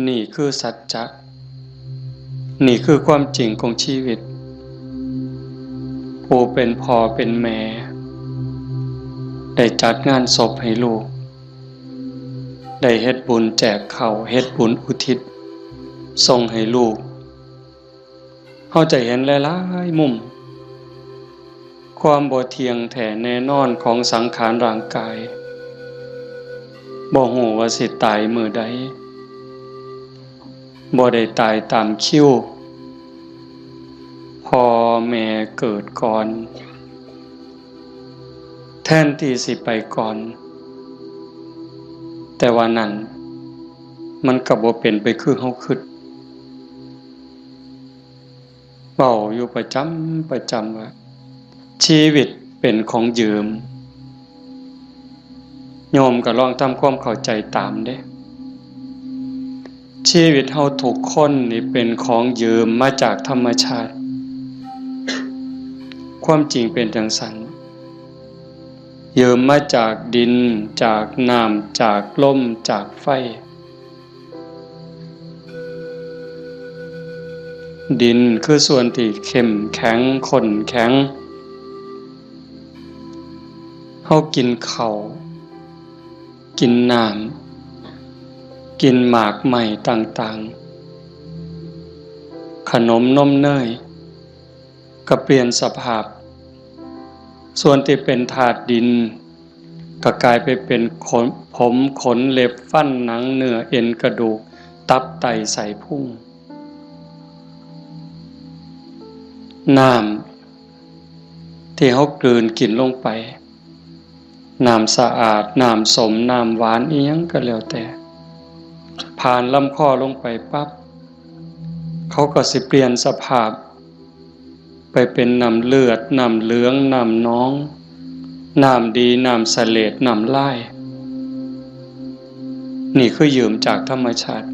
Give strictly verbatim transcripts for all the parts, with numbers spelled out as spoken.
นี่คือสัจจะ นี่คือความจริงของชีวิต ผู้เป็นพ่อเป็นแม่ ได้จัดงานศพให้ลูก ได้เฮ็ดบุญแจกข้าว เฮ็ดบุญอุทิศส่งให้ลูก เฮาจะเห็นหลายๆมุม ความบ่เที่ยงแท้แน่นอนของสังขารร่างกาย บ่ฮู้ว่าสิตายมื้อใด บ่ได้ตายตามคิว พ่อแม่เกิดก่อน แทนที่สิไปก่อน แต่ว่านั่นมันก็บ่เป็นไปคือเฮาคิด เว้าอยู่ประจำประจำว่า ชีวิตเป็นของยืม โยมก็ลองทำความเข้าใจตามเด้ ชีวิตเฮาทุกคนนี่เป็นของยืมมาจากธรรมชาติ ความจริงเป็นจั่งซั้น ยืมมาจากดิน จากน้ำ จากลม จากไฟ ดินคือส่วนที่เข้มแข็ง ข้นแข็ง เฮากินข้าว กินน้ำ กินหมากไม้ต่างๆ ขนมนมเนย ก็เปลี่ยนสภาพ ส่วนที่เป็นธาตุดิน ก็กลายไปเป็นขน ผม ขน เล็บ ฟัน หนัง เนื้อ เอ็น กระดูก ตับ ไต ไส้พุง น้ำที่เฮากลืนกินลงไป น้ำสะอาด น้ำส้ม น้ำหวาน อิหยังก็แล้วแต่ ผ่านลำคอลงไปปั๊บ เขาก็สิเปลี่ยนสภาพ ไปเป็นน้ำเลือด น้ำเหลือง น้ำหนอง น้ำดี น้ำเสลด น้ำลาย นี่คือยืมจากธรรมชาติ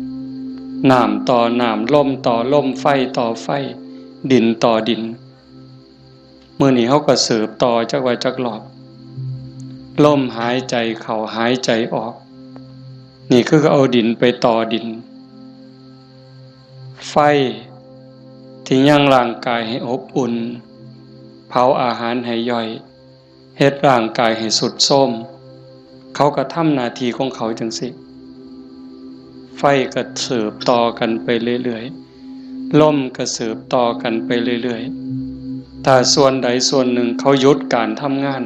น้ำต่อน้ำ ลมต่อลม ไฟต่อไฟ ดินต่อดิน มื้อนี้เฮาก็สืบต่อจักว่าจักรอบ ลมหายใจเข้าหายใจออก นี่คือเอาดินไปต่อดิน ไฟที่ยังร่างกายให้อบอุ่น เผาอาหารให้ย่อย เฮ็ดร่างกายให้ทรุดโทรม เขาก็ทำหน้าที่ของเขาจั่งซี้ ไฟก็สืบต่อกันไปเรื่อยๆ ลมก็สืบต่อกันไปเรื่อยๆ ถ้าส่วนใดส่วนหนึ่งเขาหยุดการทำงาน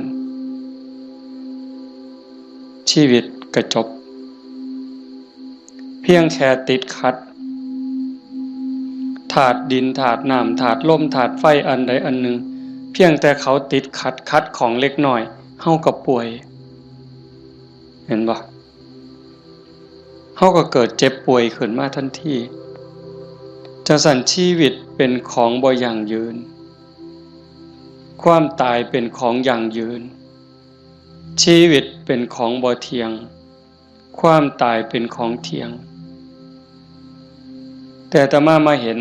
ชีวิตก็จบ เพียงแค่ติดขัด ธาตุดิน ธาตุน้ำ ธาตุลม ธาตุไฟ อันใดอันหนึ่ง เพียงแต่เขาติดขัด ขัดข้องเล็กน้อย เฮาก็ป่วย เห็นบ่ เฮาก็เกิดเจ็บป่วยขึ้นมาทันที จั่งซั้นชีวิตเป็นของบ่ยั่งยืน ความตายเป็นของยั่งยืน ชีวิตเป็นของบ่เที่ยง ความตายเป็นของเที่ยง แต่อาตมามาเห็น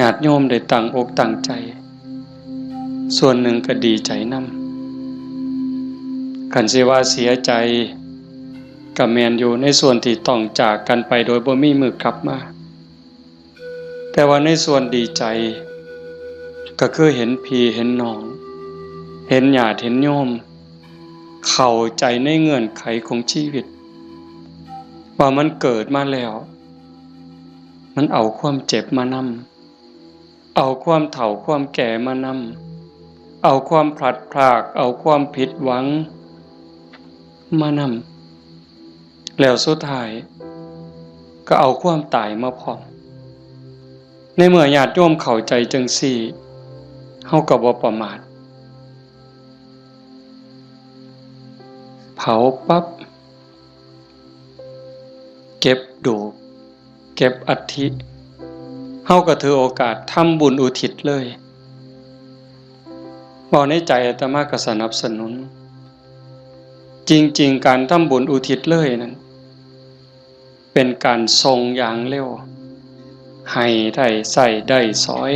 ญาติโยมได้ตั้งอกตั้งใจ ส่วนหนึ่งก็ดีใจนำ คันสิว่าเสียใจก็แม่นอยู่ ในส่วนที่ต้องจากกันไปโดยบ่มีมื้อกลับมา แต่ว่าในส่วนดีใจ ก็คือเห็นพี่เห็นน้อง เห็นญาติเห็นโยม เข้าใจในเงื่อนไขของชีวิต ว่ามันเกิดมาแล้ว มันเอาความเจ็บมานำ เอาความเฒ่าความแก่มานำ เอาความพลัดพราก เอาความผิดหวังมานำ แล้วสุดท้ายก็เอาความตายมาพร้อม ในเมื่อญาติโยมเข้าใจจั่งซี้ เฮาก็บ่ประมาท เผาปั๊บ เก็บดูก เก็บอัฐิ เฮาก็ถือโอกาสทำบุญอุทิศเลย เว้าในใจอาตมาก็สนับสนุน จริงๆ การทำบุญอุทิศเลยนั้น เป็นการส่งอย่างเร็ว ให้ได้ใช้ได้สอย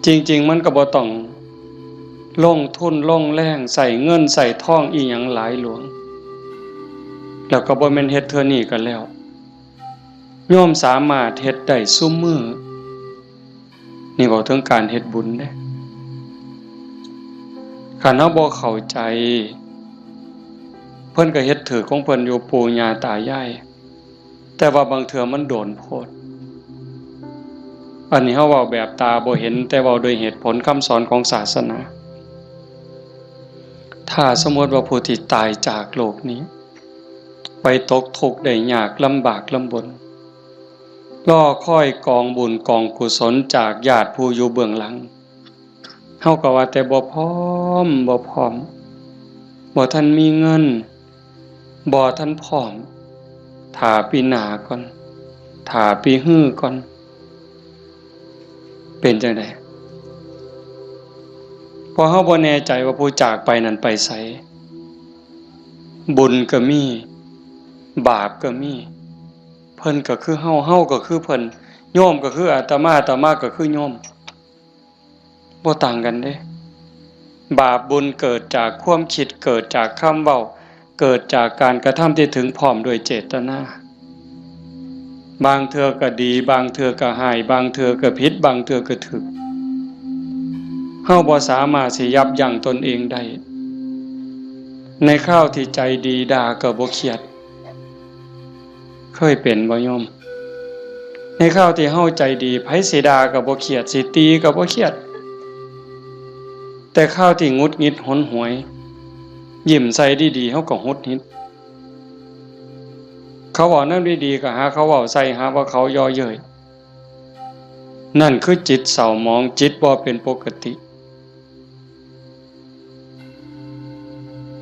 จริงๆ มันก็บ่ต้องลงทุนลงแรง ใช้เงินใช้ทองอิหยังหลายหลวง แล้วก็บ่แม่นเฮ็ดเทื่อนี้ก็แล้ว โยมสามารถเฮ็ดได้ซุมื้อ นี่เว้าถึงการเฮ็ดบุญเด้ คันเฮาบ่เข้าใจ เพิ่นก็เฮ็ดถืกของเพิ่นอยู่ ปู่ย่าตายาย แต่ว่าบางเทื่อมันโดนโพด อันนี้เฮาเว้าแบบตาบ่เห็น แต่เว้าโดยเหตุผลคำสอนของศาสนา ถ้าสมมติว่าผู้ที่ตายจากโลกนี้ ไปตกทุกข์ได้ยากลำบากลำบน รอคอยกองบุญกองกุศลจากญาติผู้อยู่เบื้องหลัง เฮาก็ว่าแต่บ่พร้อม บ่พร้อม บ่ทันมีเงิน บ่ทันพร้อม ถ้าปีหน้าก่อน ถ้าปีฮือก่อน เป็นจั่งใด เพราะเฮาบ่แน่ใจว่าผู้จากไปนั้นไปไส บุญก็มี บาปก็มี เพิ่นก็คือเฮา เฮาก็คือเพิ่น โยมก็คืออาตมา อาตมาก็คือโยม บ่ต่างกันเด้ บาปบุญเกิดจากความคิด เกิดจากคำเว้า เกิดจากการกระทำที่ถึงพร้อมด้วยเจตนา บางเทื่อก็ดี บางเทื่อก็ฮ้าย บางเทื่อก็ผิด บางเทื่อก็ถูก เฮาบ่สามารถสิยับยั้งตนเองได้ ในคราวที่ใจดีด่าก็บ่เครียด เคยเป็นบ่โยม ในคราวที่เฮาใจดี ไผสิด่าก็บ่เครียด สิตีก็บ่เครียด แต่คราวที่หงุดหงิดหนหวย ยิ้มใส่ดีๆ เฮาก็หงุดหงิด เขาเว้าแนวดีๆ ก็หาเขาเว้าใส่ หาว่าเขาเยาะเย้ย นั่นคือจิตเศร้าหมอง จิตบ่เป็นปกติ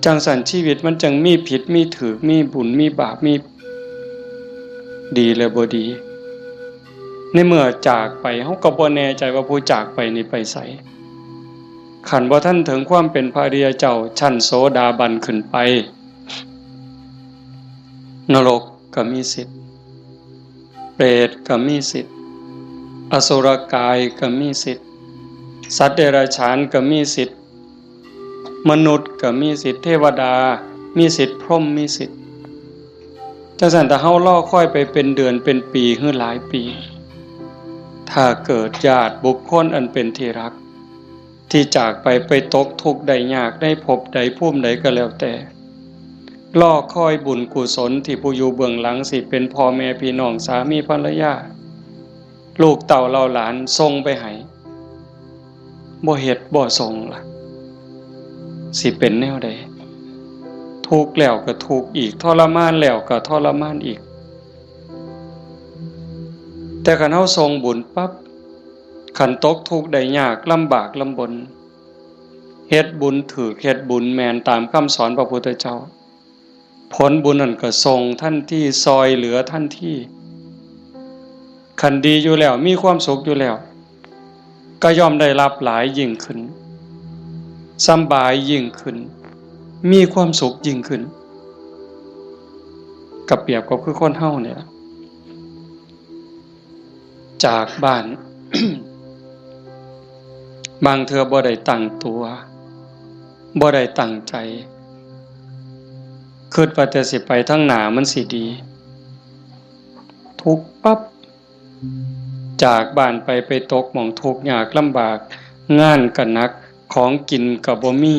จั่งซั้นชีวิตมันจั่งมีผิดมีถูก มีบุญมีบาป มีดีและบ่ดี ในเมื่อจากไป เฮาก็บ่แน่ใจว่าผู้จากไปนี่ไปไส คันบ่ทันถึงความเป็นพระอริยเจ้าชั้นโสดาบันขึ้นไป นรกก็มีสิทธิ์ เปรตก็มีสิทธิ์ อสุรกายก็มีสิทธิ์ สัตว์เดรัจฉานก็มีสิทธิ์ มนุษย์ก็มีสิทธิ์ เทวดามีสิทธิ์ พรหมมีสิทธิ์ จั่งซั้นถ้าเฮารอคอยไปเป็นเดือนเป็นปีหรือหลายปี ถ้าเกิดญาติบุคคลอันเป็นที่รัก ที่จากไป ไปตกทุกข์ได้ยากในภพใดภูมิใดก็แล้วแต่ รอคอยบุญกุศลที่ผู้อยู่เบื้องหลัง สิเป็นพ่อแม่พี่น้อง สามีภรรยา ลูกเต้าเหล่าหลานส่งไปให้ บ่เฮ็ดบ่ส่งล่ะ สิเป็นแนวใด ทุกข์แล้วก็ทุกข์อีก ทรมานแล้วก็ทรมานอีก แต่คันเฮาส่งบุญปั๊บ คันตกทุกข์ได้ยากลำบากลำบน เฮ็ดบุญถูก เฮ็ดบุญแม่นตามคำสอนพระพุทธเจ้า ผลบุญนั่นก็ส่งทันที ซ่อยเหลือทันที คันดีอยู่แล้ว มีความสุขอยู่แล้ว ก็ย่อมได้รับหลายยิ่งขึ้น สำบายยิ่งขึ้น มีความสุขยิ่งขึ้น ก็เปรียบกับคือคนเฮาเนี่ย จากบ้าน บางเทื่อบ่ได้ตั้งตัว บ่ได้ตั้งใจ คิดว่าแต่สิไปทางหน้ามันสิดี ทุกข์ปั๊บ จากบ้านไป ไปตกหม่องทุกข์ยากลำบาก งานก็หนัก ของกินก็บ่มี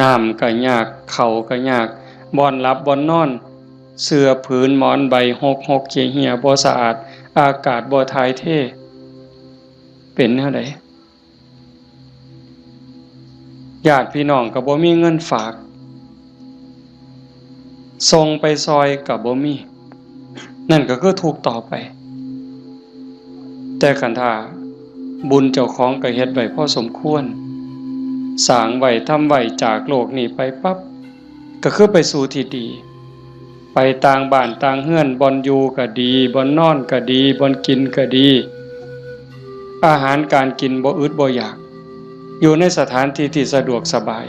น้ำก็ยาก ข้าวก็ยาก บ่อนหลับบ่อนนอน เสื่อผืนหมอนใบหกหกเหี่ยเหี่ย บ่สะอาด อากาศบ่ถ่ายเท เป็นแนวใด ญาติพี่น้องก็บ่มีเงินฝาก ส่งไปซ่อยก็บ่มี นั่นก็คือทุกข์ต่อไป แต่คันถ้าบุญเจ้าของก็เฮ็ดไว้พอสมควร สร้างไว้ ทำไว้ จากโลกนี้ไปปั๊บ ก็คือไปสู่ที่ดี ไปต่างบ้านต่างเฮือน บ่อนอยู่ก็ดี บ่อนนอนก็ดี บ่อนกินก็ดี อาหารการกินบ่อึดบ่อยาก อยู่ในสถานที่ที่สะดวกสบาย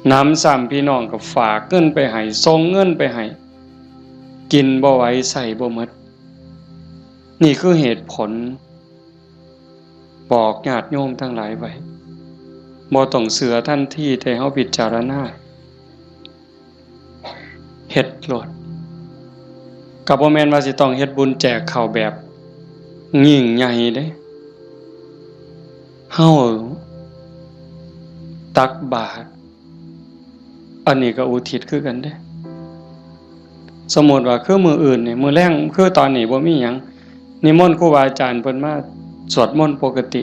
หนำซ้ำพี่น้องก็ฝากเงินไปให้ ส่งเงินไปให้ กินบ่ไหว ใช้บ่หมด นี่คือเหตุผล บอกญาติโยมทั้งหลายไว้ บ่ต้องเชื่อทันที แต่เฮาพิจารณา เฮ็ดโลด ก็บ่แม่นว่าสิต้องเฮ็ดบุญแจกข้าวแบบยิ่งใหญ่เด้ เฮาตักบาตร อันนี้ก็อุทิศคือกันเด้ สมมุติว่าคือมื้ออื่นนี่ มื้อแลง คือตอนนี้บ่มีหยัง นิมนต์ครูบาอาจารย์เพิ่นมาสวดมนต์ปกติ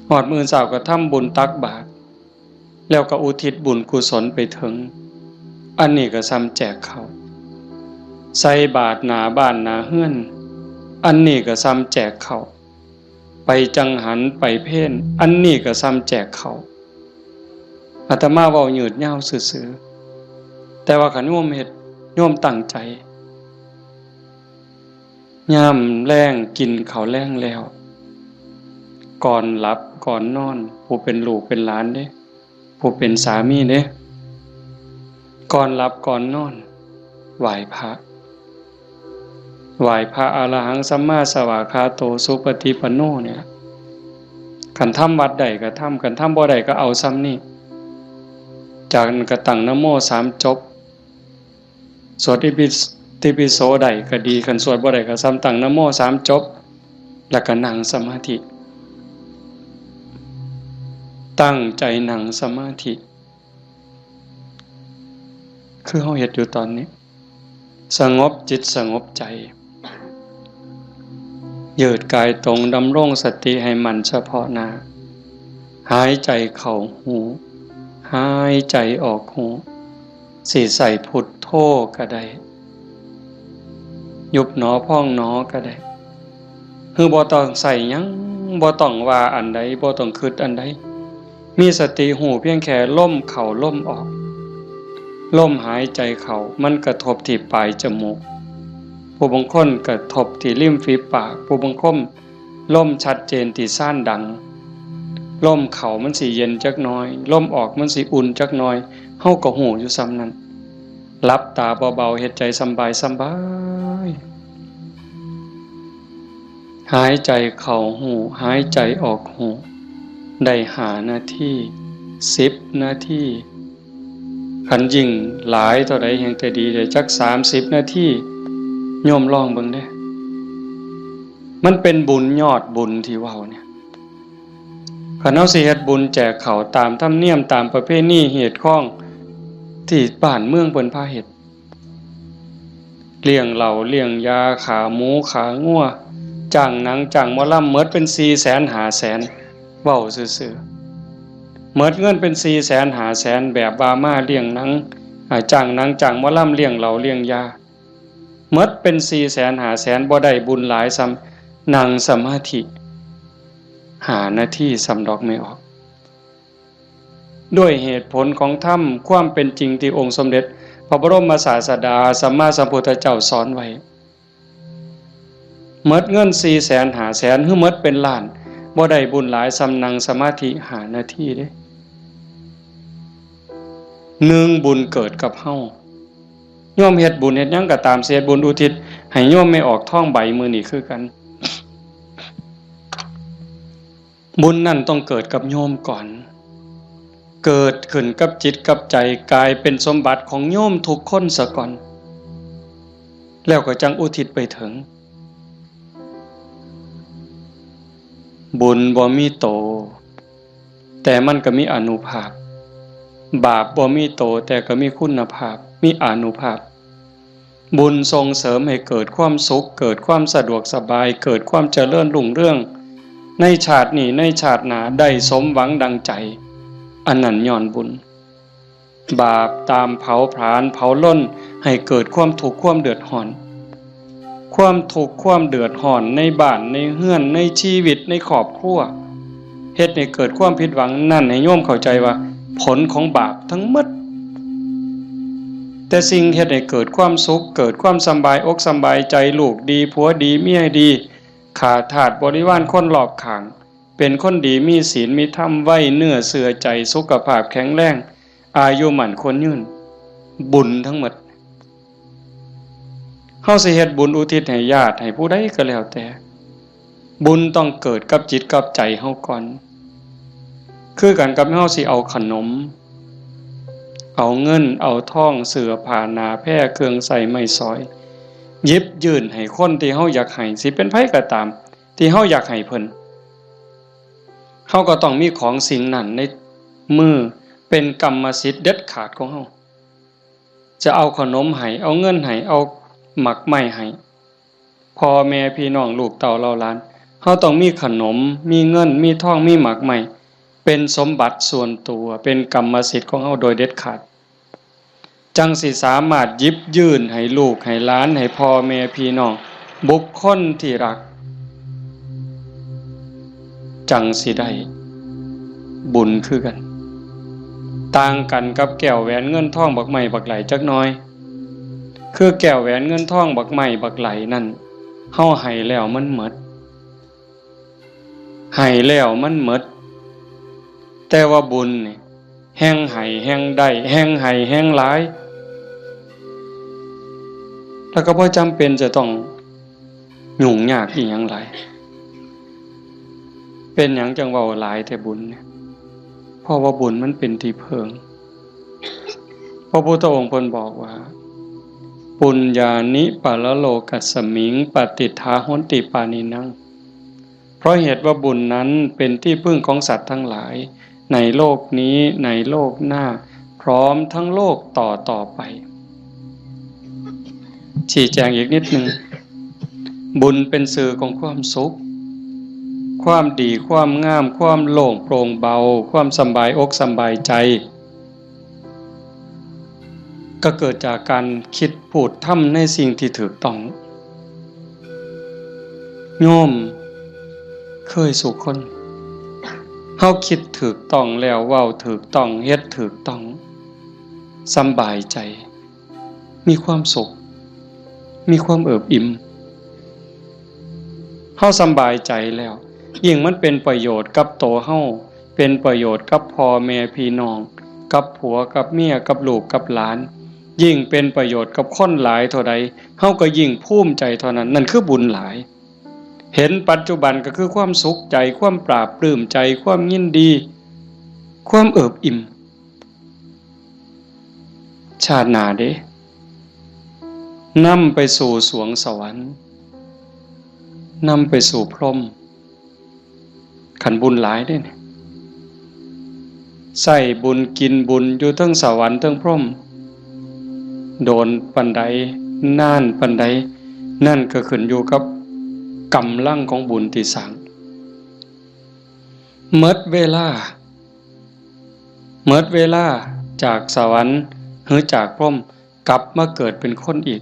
ฮอดมื้อเช้าก็ทำบุญตักบาตร แล้วก็อุทิศบุญกุศลไปถึง อันนี้ก็ส่ำแจกข้าว ใส่บาตรหน้าบ้านหน้าเฮือน อันนี้ก็ส่ำแจกข้าว ไปจังหันไปเพล อันนี้ก็ส่ำแจกข้าว อาตมาเว้ายืดยาวซื่อๆ แต่ว่าคันโยมเฮ็ด โยมตั้งใจ ยามแลงกินข้าวแลงแล้ว ก่อนหลับก่อนนอน ผู้เป็นลูกเป็นหลานเด้ ผู้เป็นสามีเด้ ก่อนหลับก่อนนอน ไหว้พระ ไหว้พระอรหังสัมมาสวากขาโตสุปฏิปันโนเนี่ย คันทำวัดได้ก็ทำ คันทำบ่ได้ก็เอาส่ำนี้ จากนั้นก็ตั้งนะโมสามจบ สวดอิติปิโสได้ก็ดี คันสวดบ่ได้ก็ส่ำตั้งนะโมสามจบ แล้วก็นั่งสมาธิ ตั้งใจนั่งสมาธิ คือเฮาเฮ็ดอยู่ตอนนี้ สงบจิตสงบใจ ยืดกายตรง ดำรงสติให้มั่นเฉพาะหน้า หายใจเข้าฮู้ หายใจออกฮู้ สิใส่พุทโธก็ได้ ยุบหนอพองหนอก็ได้ คือบ่ต้องใส่หยัง บ่ต้องว่าอันใด บ่ต้องคิดอันใด มีสติฮู้เพียงแค่ลมเข้าลมออก ลมหายใจเข้ามันกระทบที่ปลายจมูก ผู้บางคนกระทบที่ริมฝีปาก ผู้บางคนลมชัดเจนที่ซานดัง ลมเข้ามันสิเย็นจักหน่อย ลมออกมันสิอุ่นจักหน่อย เฮาก็ฮู้อยู่ส่ำนั้น หลับตาเบาๆ เฮ็ดใจสำบายสำบาย หายใจเข้าฮู้ หายใจออกฮู้ ได้ห้านาที สิบนาที คันยิ่งหลายเท่าใดแฮ่งแต่ดี ได้จักสามสิบนาที โยมลองเบิ่งเด้ มันเป็นบุญยอดบุญที่เว้าเนี่ย คันเฮาสิเฮ็ดบุญแจกข้าวตามธรรมเนียม ตามประเพณีฮีตคองที่บ้านเมืองเพิ่นพาเฮ็ด เลี้ยงเหล้าเลี้ยงยา ฆ่าหมูฆ่างัว จ้างหนังจ้างหมอลำ หมดเป็นสี่แสนห้าแสน เว้าซื่อๆ หมดเงินเป็นสี่แสนห้าแสน แบบว่ามาเลี้ยงหนัง อ่า จ้างหนังจ้างหมอลำ เลี้ยงเหล้าเลี้ยงยา หมดเป็นสี่แสนห้าแสน บ่ได้บุญหลายส่ำนั่งสมาธิห้านาทีส่ำดอก แม่ออก ด้วยเหตุผลของธรรม ความเป็นจริงที่องค์สมเด็จพระบรมศาสดาสัมมาสัมพุทธเจ้าสอนไว้ หมดเงินสี่แสนห้าแสน หรือหมดเป็นล้าน บ่ได้บุญหลายส่ำนั่งสมาธิห้านาทีเด้ หนึ่ง บุญเกิดกับเฮา โยมเฮ็ดบุญเฮ็ดหยังก็ตาม สิเฮ็ดบุญอุทิศให้โยมแม่ออกทองใบมื้อนี้คือกัน บุญนั่นต้องเกิดกับโยมก่อน เกิดขึ้นกับจิตกับใจ กลายเป็นสมบัติของโยมทุกคนซะก่อน แล้วก็จั่งอุทิศไปถึง บุญบ่มีโต แต่มันก็มีอานุภาพ บาปบ่มีโต แต่ก็มีคุณภาพ มีอานุภาพ บุญส่งเสริมให้เกิดความสุข เกิดความสะดวกสบาย เกิดความเจริญรุ่งเรือง ในชาตินี้ ในชาติหน้า ได้สมหวังดังใจ อันนั้นย้อนบุญ บาปตามเผาผลาญเผาลนให้เกิดความทุกข์ความเดือดร้อน ความทุกข์ความเดือดร้อนในบ้านในเฮือนในชีวิตในครอบครัว เฮ็ดให้เกิดความผิดหวัง นั่นให้โยมเข้าใจว่าผลของบาปทั้งหมด แต่สิ่งเฮ็ดให้เกิดความสุข เกิดความสำบายอกสำบายใจ ลูกดีผัวดีเมียดี ข้าทาสบริวารคนรอบข้าง เป็นคนดีมีศีลมีธรรม ไว้เนื้อเชื่อใจ สุขภาพแข็งแรง อายุมั่นขวัญยืน บุญทั้งหมด เฮาสิเฮ็ดบุญอุทิศให้ญาติให้ผู้ใดก็แล้วแต่ บุญต้องเกิดกับจิตกับใจเฮาก่อน คือกันกับเฮาสิเอาขนม เอาเงินเอาทอง เสื้อผ้าหน้าแพร เครื่องใช้ไม้สอย หยิบยื่นให้คนที่เฮาอยากให้ สิเป็นไผก็ตาม ที่เฮาอยากให้เพิ่น เฮาก็ต้องมีของสิ่งนั้นในมือ เป็นกรรมสิทธิ์เด็ดขาดของเฮา จะเอาขนมให้ เอาเงินให้ เอาหมากไม้ให้ พ่อแม่พี่น้องลูกเต้าเหล่าหลาน เฮาต้องมีขนม มีเงิน มีทอง มีหมากไม้ เป็นสมบัติส่วนตัว เป็นกรรมสิทธิ์ของเฮาโดยเด็ดขาด จั่งสิสามารถหยิบยื่นให้ลูกให้หลาน ให้พ่อแม่พี่น้อง บุคคลที่รัก จั่งสิได้บุญคือกัน ต่างกันกับแก้วแหวนเงินทองบักไม้บักไหลจักหน่อย คือแก้วแหวนเงินทองบักไม้บักไหลนั่น เฮาให้แล้วมันหมด ให้แล้วมันหมด แต่ว่าบุญนี่ แฮ่งให้แฮ่งได้ แฮ่งให้แฮ่งหลาย แล้วก็บ่จำเป็นจะต้องยุ่งยากอีหยังหลาย เป็นหยังจั่งเว้าหลายแต่บุญเนี่ย เพราะว่าบุญมันเป็นที่เพิ่ง พระพุทธองค์เพิ่นบอกว่า ปุญญานิปะระโลกัสสมิง ปะติฏฐาหอนติปานินัง เพราะเหตุว่าบุญนั้นเป็นที่พึ่งของสัตว์ทั้งหลาย ในโลกนี้ ในโลกหน้า พร้อมทั้งโลกต่อต่อไป ชี้แจงอีกนิดหนึ่ง บุญเป็นสื่อของความสุข ความดี ความงาม ความโล่งโปร่งเบา ความสำบายอกสำบายใจ ก็เกิดจากการคิดพูดทำในสิ่งที่ถูกต้อง โยมเคยสู่คน เฮาคิดถูกต้องแล้ว เว้าถูกต้อง เฮ็ดถูกต้อง สำบายใจ มีความสุข มีความเอิบอิ่ม เฮาสำบายใจแล้ว ยิ่งมันเป็นประโยชน์กับตัวเฮา เป็นประโยชน์กับพ่อแม่พี่น้อง กับผัวกับเมีย กับลูกกับหลาน ยิ่งเป็นประโยชน์กับคนหลายเท่าใด เฮาก็ยิ่งภูมิใจเท่านั้น นั่นคือบุญหลาย เห็นปัจจุบันก็คือความสุขใจ ความปลาบปลื้มใจ ความยินดี ความเอิบอิ่ม ชาติหน้าเด้ นำไปสู่สวงสวรรค์ นำไปสู่พรหม คันบุญหลายเด้เนี่ย ใช้บุญกินบุญอยู่เทิงสวรรค์เทิงพรหม โดนปานใด นานปานใด นั่นก็ขึ้นอยู่กับกำลังของบุญที่สร้าง หมดเวลา หมดเวลาจากสวรรค์หรือจากพรหม กลับมาเกิดเป็นคนอีก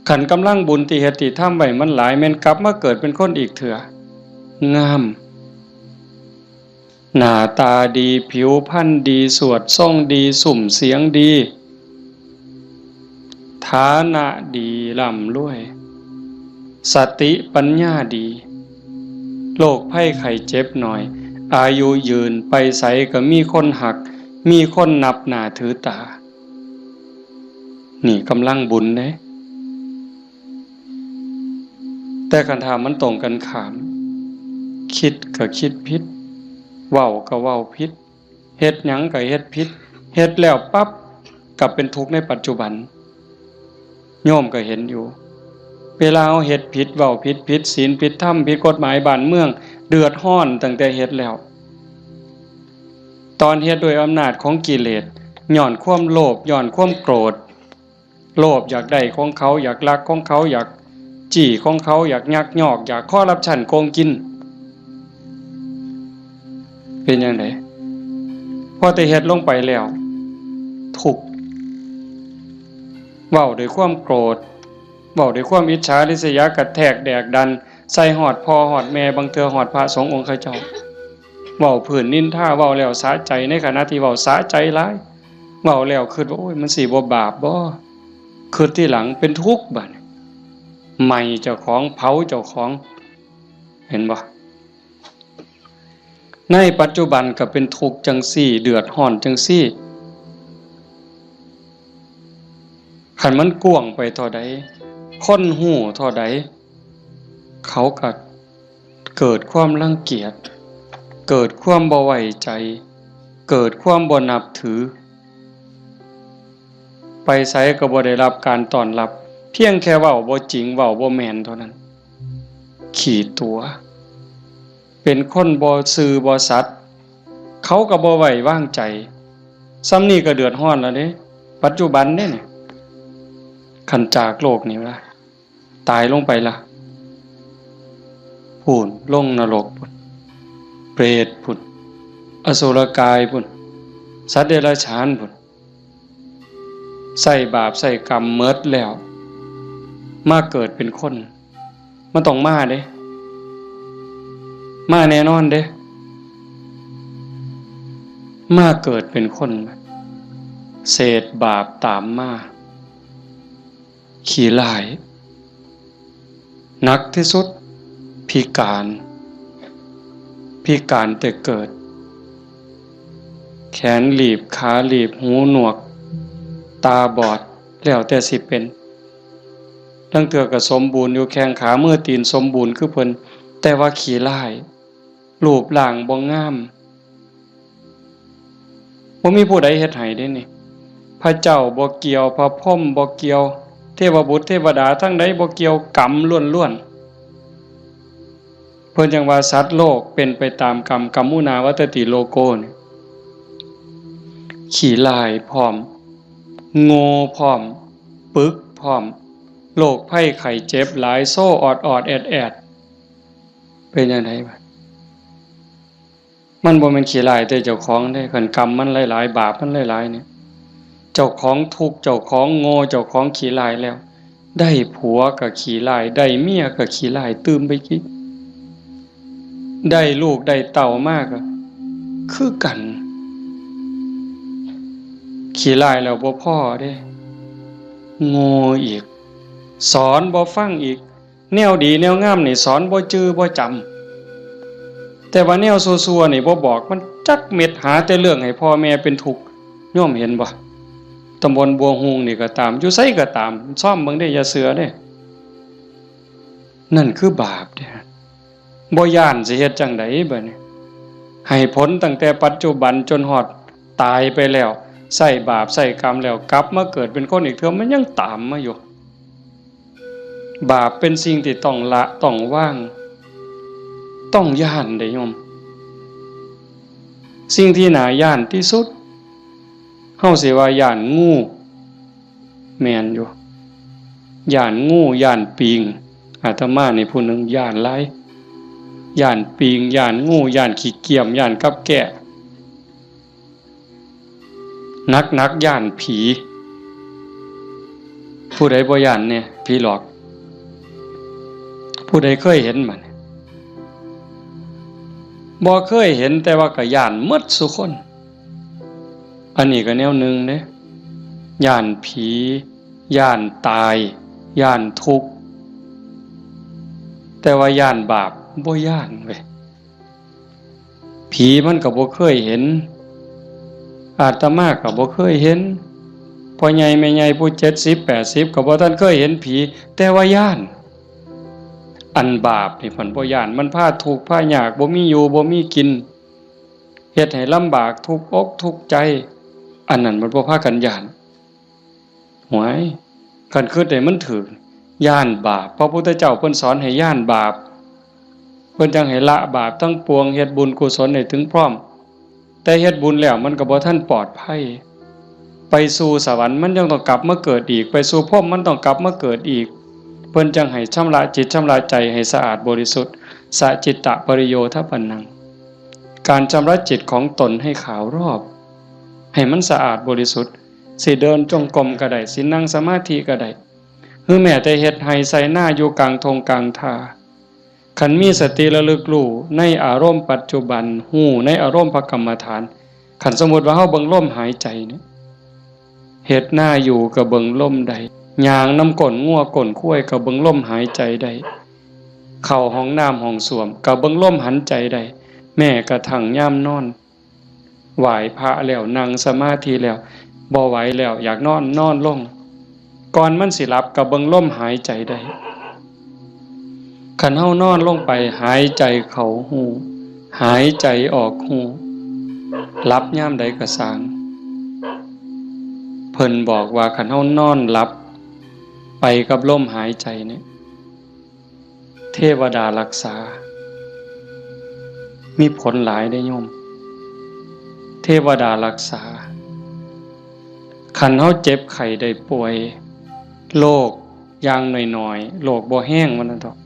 คันกำลังบุญที่เฮ็ดที่ทำไว้มันหลาย แม่นกลับมาเกิดเป็นคนอีกเทื่อ งาม หน้าตาดี ผิวพรรณดี สวดทรงดี ซุ่มเสียงดี ฐานะดี ร่ำรวย สติปัญญาดี โรคภัยไข้เจ็บน้อย อายุยืน ไปไสก็มีคนฮัก มีคนนับหน้าถือตา นี่กำลังบุญเด้ แต่คันถ้ามันตรงกันข้าม คิดก็คิดผิด เว้าก็เว้าผิด เฮ็ดหยังก็เฮ็ดผิด เฮ็ดแล้วปั๊บ กลับเป็นทุกข์ในปัจจุบัน โยมก็เห็นอยู่ เวลาเฮาเฮ็ดผิด เว้าผิด ผิดศีล ผิดธรรม ผิดกฎหมายบ้านเมือง เดือดร้อนตั้งแต่เฮ็ดแล้ว ตอนเฮ็ดด้วยอำนาจของกิเลส ย้อนความโลภ ย้อนความโกรธ โลภอยากได้ของเขา อยากลักของเขา อยากจี้ของเขา อยากยักยอก อยากคอร์รัปชันโกงกิน เป็นจั่งใด พอแต่เฮ็ดลงไปแล้ว ทุกข์ เว้าด้วยความโกรธ เว้าด้วยความอิจฉาริษยา กระแทกแดกดัน ใส่ฮอดพ่อฮอดแม่ บางเทื่อฮอดพระสงฆ์องค์ข้าเจ้า เว้าพื้นนินทา เว้าแล้วสะใจ ในขณะที่เว้าสะใจหลาย เว้าแล้วคิดว่า โอ้ย มันสิบ่บาปบ่ คิดทีหลังเป็นทุกข์บัดนี้ ไหม้เจ้าของ เผาเจ้าของ เห็นบ่ ในปัจจุบันก็เป็นทุกข์จั่งซี้ เดือดร้อนจั่งซี้ คันมันกว้างไปเท่าใด คนฮู้เท่าใด เขาก็เกิดความรังเกียจ เกิดความบ่ไว้ใจ เกิดความบ่นับถือ ไปไสก็บ่ได้รับการต้อนรับ เพียงแค่เว้าบ่จริง เว้าบ่แม่นเท่านั้น ขี้ตั๋ว เป็นคนบ่ซื่อบ่สัตย์ เขาก็บ่ไว้วางใจ ส่ำนี้ก็เดือดร้อนแล้วเด้ ปัจจุบันเด้นี่ คันจากโลกนี้ละ ตายลงไปละ พู้น ลงนรกพู้น เปรตพู้น อสุรกายพู้น สัตว์เดรัจฉานพู้น ใช้บาปใช้กรรมหมดแล้ว มาเกิดเป็นคน มันต้องมาเด้ มาแน่นอนเด้ มาเกิดเป็นคน เศษบาปตามมา ขี้ร้าย หนักที่สุด พิการ พิการแต่เกิด แขนหลีบ ขาหลีบ หูหนวก ตาบอด แล้วแต่สิเป็น ลางเทื่อก็สมบูรณ์อยู่ แข้งขามือตีนสมบูรณ์คือเพิ่น แต่ว่าขี้ร้าย รูปร่างบ่งาม บ่มีผู้ใดเฮ็ดให้เด้นี่ พระเจ้าบ่เกี่ยว พระพรหมบ่เกี่ยว เทวบุตรเทวดาทั้งใดบ่เกี่ยว กรรมล้วนๆ เพิ่นจั่งว่าสัตว์โลกเป็นไปตามกรรม กัมมุนาวัตติโลโกนี่ ขี้ร้ายพร้อม โง่พร้อม ปึกพร้อม โรคภัยไข้เจ็บหลาย โซออดๆ แอดๆ เป็นจั่งใดบาด มันบ่แม่นขี้ร้ายแต่เจ้าของเด้ คันกรรมมันหลายๆ บาปมันหลายๆ เนี่ย เจ้าของทุกข์ เจ้าของโง่ เจ้าของขี้ร้ายแล้ว ได้ผัวก็ขี้ร้าย ได้เมียก็ขี้ร้ายตื่มไปอีก ได้ลูกได้เต้ามาก็คือกัน ขี้ร้ายแล้วบ่พอเด้ โง่อีก สอนบ่ฟังอีก แนวดีแนวงามนี่สอนบ่จื่อบ่จำ แต่ว่าแนวซั่วๆ นี่บ่บอกมันจักเม็ด หาแต่เรื่องให้พ่อแม่เป็นทุกข์ โยมเห็นบ่ ตำบลบัวฮูงนี่ก็ตาม อยู่ไสก็ตาม ซ่อมเบิ่งเด้ อย่าเชื่อเด้ นั่นคือบาปเด้ บ่ย้านสิเฮ็ดจั่งใดบัดนี้ ให้ผลตั้งแต่ปัจจุบันจนฮอดตายไปแล้ว ใช้บาปใช้กรรมแล้ว กลับมาเกิดเป็นคนอีกเทื่อ มันยังตามมาอยู่ บาปเป็นสิ่งที่ต้องละ ต้องวาง ต้องย้านเด้โยม สิ่งที่น่าย้านที่สุด เฮาสิว่าย้านงู แม่นอยู่ ย้านงู ย้านปิง อาตมานี่ผู้หนึ่งย้านหลาย ย้านปิง ย้านงู ย้านขี้เกียม ย้านกับแก้ หนักๆ ย้านผี ผู้ใดบ่ย้านแน่ ผีหลอก ผู้ใดเคยเห็นบ่เนี่ย บ่เคยเห็น แต่ว่าก็ย้านหมดซุคน อันนี้ก็แนวหนึ่งเด้ ย้านผี ย้านตาย ย้านทุกข์ แต่ว่าย้านบาปบ่ย้านเว้ย ผีมันก็บ่เคยเห็น อาตมาก็บ่เคยเห็น พ่อใหญ่แม่ใหญ่ผู้เจ็ดสิบแปดสิบก็บ่ทันเคยเห็นผี แต่ว่าย้าน อันบาปนี่เพิ่นบ่ย้าน มันพาทุกข์พายาก บ่มีอยู่บ่มีกิน เฮ็ดให้ลำบากทุกข์อกทุกข์ใจ อันนั้นมันบ่พากันย้าน หวย คันคิดได้มันถืก ย้านบาป พระพุทธเจ้าเพิ่นสอนให้ย้านบาป เพิ่นจั่งให้ละบาปทั้งปวง เฮ็ดบุญกุศลให้ถึงพร้อม แต่เฮ็ดบุญแล้วมันก็บ่ทันปลอดภัย ไปสู่สวรรค์มันยังต้องกลับมาเกิดอีก ไปสู่พรหมมันต้องกลับมาเกิดอีก เพิ่นจั่งให้ชำระจิตชำระใจให้สะอาดบริสุทธิ์ สะจิตตะปริโยทปปันนัง การชำระจิตของตนให้ขาวรอบ ให้มันสะอาดบริสุทธิ์ สิเดินจงกรมก็ได้ สินั่งสมาธิก็ได้ หรือแม้แต่เฮ็ดไร่ไถนาอยู่กลางท่งกลางท่า คันมีสติระลึกรู้ในอารมณ์ปัจจุบัน รู้ในอารมณ์พระกรรมฐาน คันสมมุติว่าเฮาเบิ่งลมหายใจเนี่ย เฮ็ดนาอยู่ก็เบิ่งลมได้ ย่างนำก้นงัวก้นควายก็เบิ่งลมหายใจได้ เข้าห้องน้ำห้องส้วมก็เบิ่งลมหายใจได้ แม้กระทั่งยามนอน ไหว้พระแล้ว นั่งสมาธิแล้ว บ่ไหวแล้ว อยากนอน นอนลง ก่อนมันสิหลับก็เบิ่งลมหายใจได้ คันเฮานอนลงไป หายใจเข้ารู้ หายใจออกรู้ หลับยามใดก็ซ่าง เพิ่นบอกว่าคันเฮานอนหลับไปกับลมหายใจเนี่ย เทวดารักษา มีผลหลายเด้โยม เทวดารักษา คันเฮาเจ็บไข้ได้ป่วย โรคอย่างน้อยๆ โรคบ่แฮงว่าซั่นเถาะ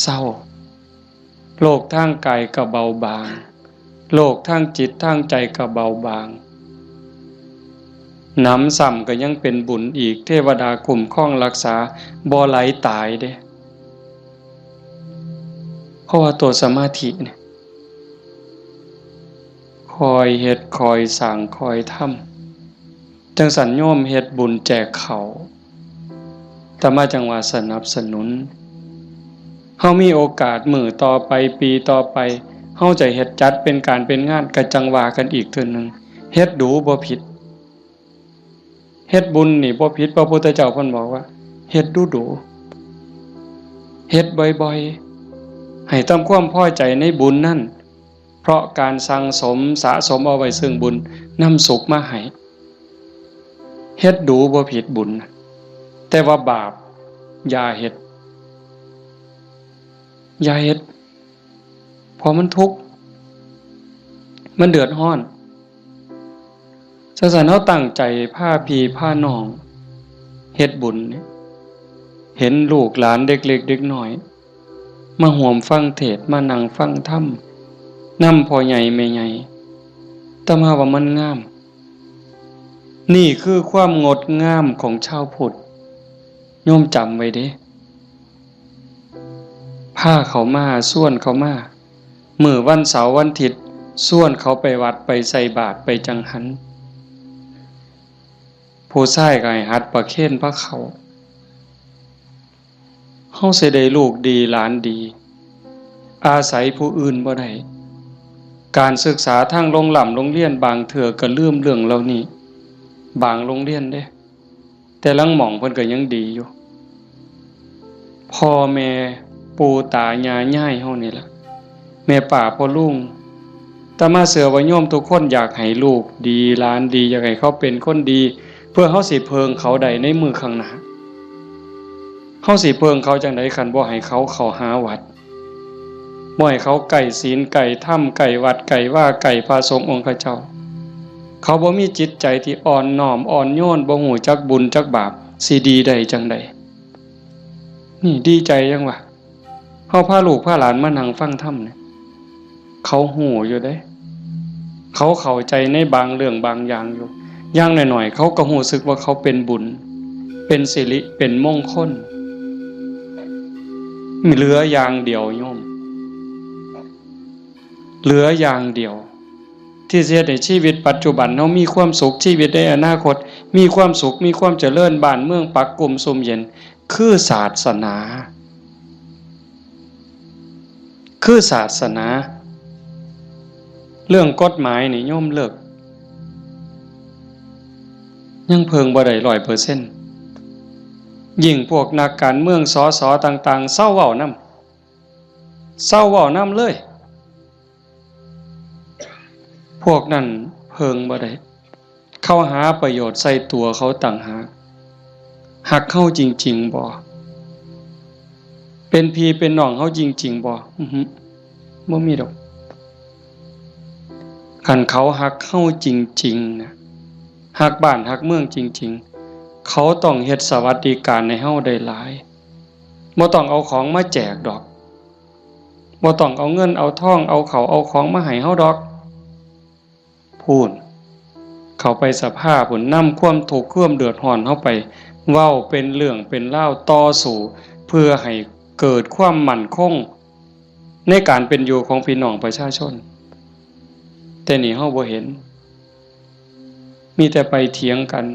เซา โรคทางกายก็เบาบาง โรคทางจิตทางใจก็เบาบาง หนำซ้ำก็ยังเป็นบุญอีก เทวดาคุ้มครองรักษา บ่ไหลตายเด้ เพราะว่าตัวสมาธิเนี่ย คอยเฮ็ด คอยสร้าง คอยทำ จั่งซั้นโยมเฮ็ดบุญแจกข้าว อาตมาจั่งว่าสนับสนุน เฮามีโอกาสมื้อต่อไป ปีต่อไป เฮาจะเฮ็ดจัดเป็นการเป็นงาน ก็จั่งว่ากันอีกเทื่อหนึ่ง เฮ็ดดูบ่ผิด เฮ็ดบุญนี่บ่ผิด พระพุทธเจ้าเพิ่นบอกว่า เฮ็ดดูดู เฮ็ดบ่อยๆ ให้ทำความพอใจในบุญนั่น เพราะการสั่งสมสะสมเอาไว้ซึ่งบุญ นำสุขมาให้ เฮ็ดดูบ่ผิดบุญ แต่ว่าบาป อย่าเฮ็ด อย่าเฮ็ด เพราะมันทุกข์ มันเดือดร้อน จั่งซั้นเฮาตั้งใจพาพี่พาน้องเฮ็ดบุญเนี่ย เห็นลูกหลานเด็กเล็กเด็กน้อย มาร่วมฟังเทศน์ มานั่งฟังธรรม นำพ่อใหญ่แม่ใหญ่ อาตมาว่ามันงาม นี่คือความงดงามของชาวพุทธ โยมจำไว้เด้ พาเขามา ชวนเขามา มื้อวันเสาร์วันอาทิตย์ ชวนเขาไปวัด ไปใส่บาตร ไปจังหัน ผู้ชายก็ให้หัดประเคนพาเข้า เฮาสิได้ลูกดีหลานดี อาศัยผู้อื่นบ่ได้ การศึกษาทางโรงร่ำโรงเรียนบางเทื่อก็ลืมเรื่องเหล่านี้ บางโรงเรียนเด้ แต่ลางหม่องเพิ่นก็ยังดีอยู่ พ่อแม่ปู่ตายายยายเฮานี่ล่ะ แม่ป้าพ่อลุง อาตมาเชื่อว่าโยมทุกคนอยากให้ลูกดีหลานดี อยากให้เขาเป็นคนดี เพื่อเฮาสิเพิ่งเขาได้ในมื้อข้างหน้า เฮาสิเพิ่งเขาจั่งใดคันบ่ให้เขาเข้าหาวัด บ่ให้เขาใกล้ศีลใกล้ธรรมใกล้วัดใกล้วาใกล้พระสงฆ์องค์เจ้า เขาบ่มีจิตใจที่อ่อนน้อมอ่อนโยน บ่ฮู้จักบุญจักบาป สิดีได้จั่งใด นี่ดีใจจั่งวะ เฮาพาลูกพาหลานมานั่งฟังธรรมเนี่ย เขาฮู้อยู่เด้ เขาเข้าใจในบางเรื่องบางอย่างอยู่ อย่างน้อยๆ เขาก็ฮู้สึกว่าเขาเป็นบุญ เป็นสิริ เป็นมงคล เหลืออย่างเดียวโยม เหลืออย่างเดียว ที่สิเฮ็ดให้ชีวิตปัจจุบันเฮามีความสุข ชีวิตในอนาคตมีความสุข มีความเจริญ บ้านเมืองปักกุมซุ่มเย็น คือศาสนา คือศาสนา เรื่องกฎหมายนี่โยมเลิก ยังเพิ่งบ่ได้ร้อยเปอร์เซ็นต์ ยิ่งพวกนักการเมือง สส ต่างๆ เซาเว้านำ เซาเว้านำเลย พวกนั้นเพิ่งบ่ได้ เขาหาประโยชน์ใส่ตัวเขาต่างหาก ฮักเฮาจริงๆ บ่ เป็นพี่เป็นน้องเฮาจริงๆ บ่ อือหือ บ่มีดอก คันเขาฮักเฮาจริงๆ นะ ฮักบ้านฮักเมืองจริงๆ เขาต้องเฮ็ดสวัสดิการให้เฮาได้หลาย บ่ต้องเอาของมาแจกดอก บ่ต้องเอาเงินเอาทอง เอาข้าวเอาของมาให้เฮาดอก พู้น เข้าไปสภาพู้น นำความทุกข์ความเดือดร้อนเฮาไป เว้าเป็นเรื่องเป็นราว ต่อสู้ เพื่อให้เกิดความมั่นคง ในการเป็นอยู่ของพี่น้องประชาชน แต่นี่เฮาบ่เห็น มีแต่ไปเถียงกัน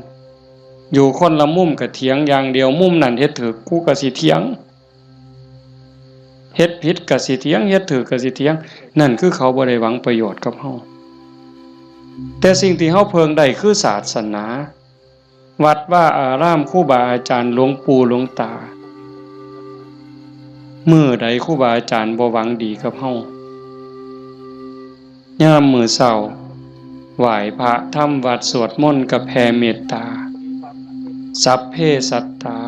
อยู่คนละมุมก็เถียงอย่างเดียว มุมนั่นเฮ็ดถูก กูก็สิเถียง เฮ็ดผิดก็สิเถียง เฮ็ดถูกก็สิเถียง นั่นคือเขาบ่ได้หวังประโยชน์กับเฮา แต่สิ่งที่เฮาเพิ่งได้คือศาสนา วัดวาอาราม ครูบาอาจารย์ หลวงปู่หลวงตา มื้อใดครูบาอาจารย์บ่หวังดีกับเฮา ยามมื้อเช้า ไหว้พระทำวัตรสวดมนต์กับแผ่เมตตา สัพเพสัตตา